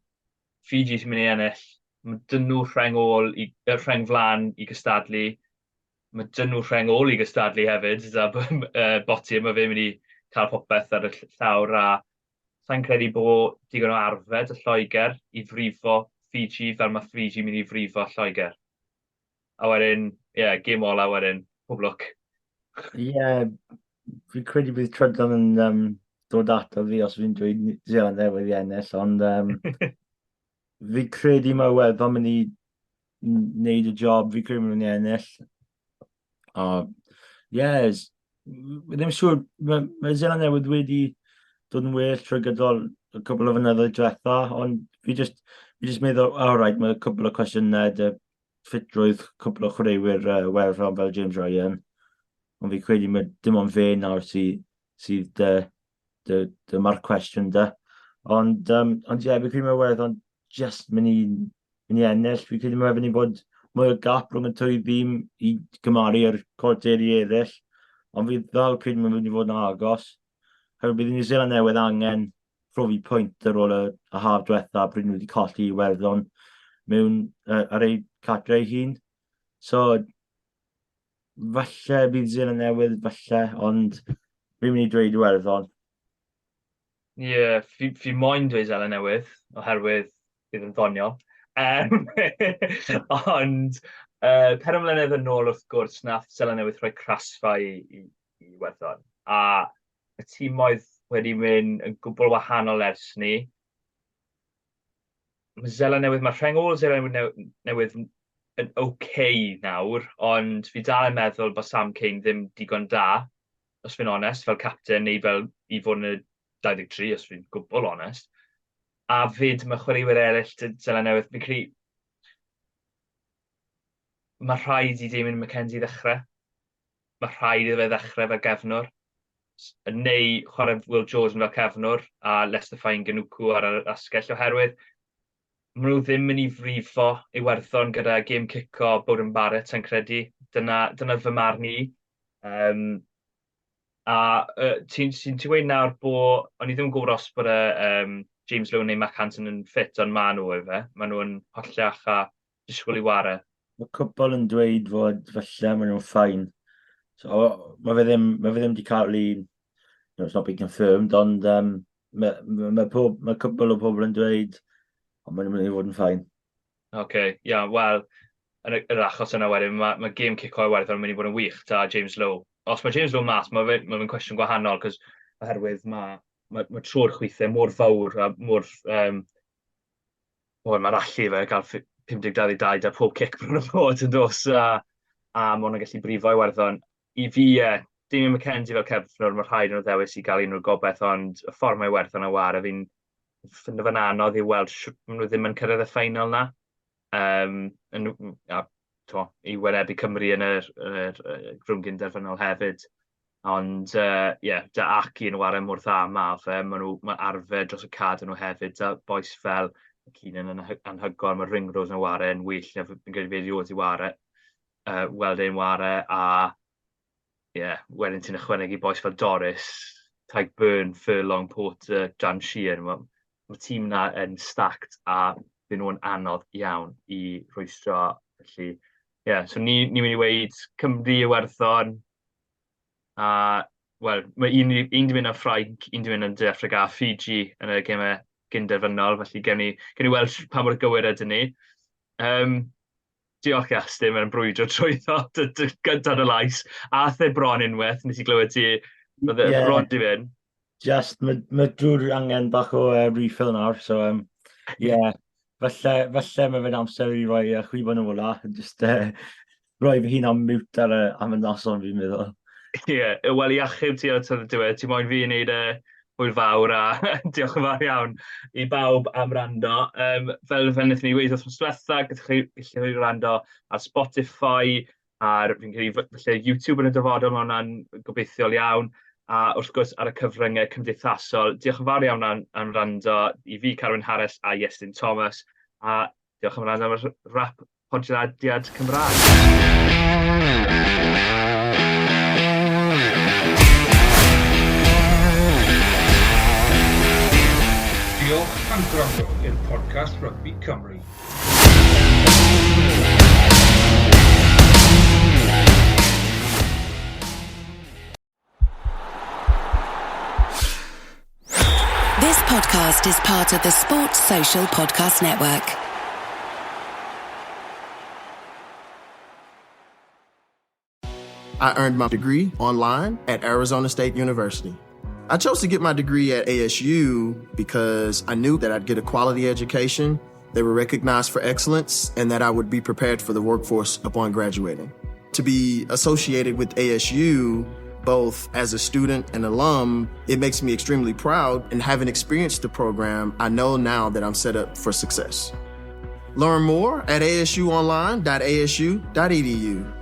Fiji sy'n mynd i ennill, mae dyn nhw rheng ôl, i, rheng flan i gystadlu, mae dyn nhw rheng ôl i gystadlu hefyd, a Botti, mae fe'n mynd i cael popeth ar y llawr, a sa'n credu bod digon o arfed y Lloegr i frifo Fiji fel mae Fiji mynd i frifo Lloegr. A wedyn, ie, yeah, gêm ola wedyn, pob lwc. Ie, yeah, fi'n credu bydd Trydan yn um, dod ato fi os fi'n dweud Zeland Newydd i ennill, ond um, fi'n credu mae Iwerddon mynd i wneud y job, fi'n credu mynd i ennill. A, yes, fi ddim siŵr, mae, mae Zeland Newydd wedi dod yn well trwy gydol y cwbl o fynyddoedd diwetha, ond fi just, fi just meddwl, all right, mae cwbl o cwestiynau dy ffitrwydd cwpl o chwaraewyr uh, Iwerddon fel James Ryan, ond fi credu mae dim ond fe nawr sydd sydd dy, dy, dy mark question dy. Ond, um, ond ie, yeah, fi credu mae Iwerddon just mynd i, mynd i ennill. Fi credu mae mynd i bod mwy o gap rhwng y twy ddîm i gymaru ar cwarteri eraill. Ond fi ddal credu mae'n mynd i fod yn agos. Herwydd bydd New Zealand Newydd angen profi pwynt ar ôl y, y haf diwetha pryd nhw wedi colli Iwerddon mewn uh, ar ei cartre ei hun. So, falle bydd Zealand Newydd, falle, ond fi'n mynd i dweud Iwerddon. Ie, yeah, fi, fi moyn dweud Zealand Newydd, oherwydd bydd yn ddoniol. Um, ond per mlynedd yn ôl wrth gwrs, nath Zealand Newydd rhoi crasfa i, i, i Iwerddon. A y timoedd wedi mynd yn gwbl wahanol ers ni. Mae Zeland Newydd, mae rheng ôl Zeland Newydd yn okay nawr, ond fi dal yn meddwl bod Sam Cane ddim digon da, os fi'n onest, fel captain neu fel i fod yn y 23, os fi'n gwbl onest. A fyd mae chwaraewyr eraill Zeland Newydd, fi'n credu mae rhaid i Damien McKenzie ddechrau. Mae rhaid iddo fe ddechrau fel gefnwr, neu chwarae Will Jordan fel cefnwr a Leicester Fainga'anuku ar yr asgell oherwydd maen nhw ddim yn mynd i frifo Iwerddon gyda gêm cico Beauden Barrett, sa'n credu. Dyna, dyna fy marn i. Um, a uh, ti'n ti, ti weud nawr bod, o'n i ddim yn gwybod os bod y um, James Lowe neu Mack Hansen yn ffit, ond maen nhw efe. Maen nhw'n holliach a disgwyl i ware. Mae cwpl yn dweud fod falle maen nhw'n fine. So, mae fe ddim, mae fe ddim wedi cael ei... No, it's not been confirmed, ond um, mae, mae, mae, pob, mae cwpl o pobl yn dweud ond maen nhw'n mynd i fod yn fine. Oce, okay, ia, yeah, wel, yn yr achos yna wedyn, mae, mae game cico Iwerddon yn mynd i fod yn wych ta James Lowe. Os mae James Lowe mas, mae fe'n mae fe cwestiwn gwahanol, cos oherwydd mae, mae, mae trwy'r chwithau mor fawr a mor um, wel, mae'r allu fe gael 50-22 da pob cic bron o fod yn dos, a, a mae hwnna'n gallu brifo Iwerddon. I fi, ie, yeah, Damien McKenzie fel cefnwr, mae rhaid nhw ddewis i gael unrhyw gobeith, ond y ffordd mae Iwerddon yn ware, fi'n ffindo fe'n anodd i weld shwt maen nhw ddim yn cyrraedd y ffeinal na. Um, yn, a, to, i wynebu Cymru yn yr, yr, yr rhwng gynderfynol hefyd. Ond ie, uh, yeah, da Aki yn ware mor dda ma fe, maen nhw, mae arfer dros y cad nhw hefyd, da bois fel Keenan yn anhygoel, mae Ringrose yn ware yn well na fi'n credu fe erioed i ware, uh, weld e'n ware, a ie, yeah, wedyn ti'n ychwanegu bois fel Doris, Tadhg Beirne, Furlong, Porter, Dan Sheehan, mae ma tîm na yn stacked a byd nhw'n anodd iawn i rwystro. Felly, ie, yeah, so ni, ni'n mynd i weud Cymru, Iwerddon, a, wel, mae un, un di mynd am Ffrainc, un di mynd am De Affrica a Fiji yn y gemau gynderfynol, felly gewn ni, gewn ni weld pa mor gywir ydyn ni. Um, diolch Iestyn, mae'n brwydro trwyddo gyda dy lais. A the bron unwaith, nes i glywed ti, oedd e yeah. bron di fynd. Just, mae ma drwy'r angen bach o uh, refill nawr, so um, yeah, falle, falle mae fe'n amser i roi uh, chwifon yn ola, just uh, roi fy hun am mute ar y, am y noson fi'n meddwl. Ie, yeah, wel i achub ti ar y diwedd, ti moyn fi i wneud y... Hwyl fawr a diolch yn fawr iawn i bawb am rando. Fel wnaethon ni weud wythnos diwetha, gallwch chi gallu rando ar Spotify, ar fi'n credu falle YouTube yn y dyfodol, mae hwnna'n gobeithiol iawn, a wrth gwrs ar y cyfryngau cymdeithasol. Diolch yn fawr iawn am rando i fi, Carwyn Harris a Iestyn Thomas, a diolch am rando am y rap podlediad Cymraeg. Diolch am gwrando i'r podcast Rygbi Cymru. This podcast is part of the Sports Social Podcast Network. I earned my degree online at Arizona State University. I chose to get my degree at ASU because I knew that I'd get a quality education, they were recognized for excellence, and that I would be prepared for the workforce upon graduating. To be associated with ASU, both as a student and alum, it makes me extremely proud. And having experienced the program, I know now that I'm set up for success. Learn more at asuonline.asu.edu.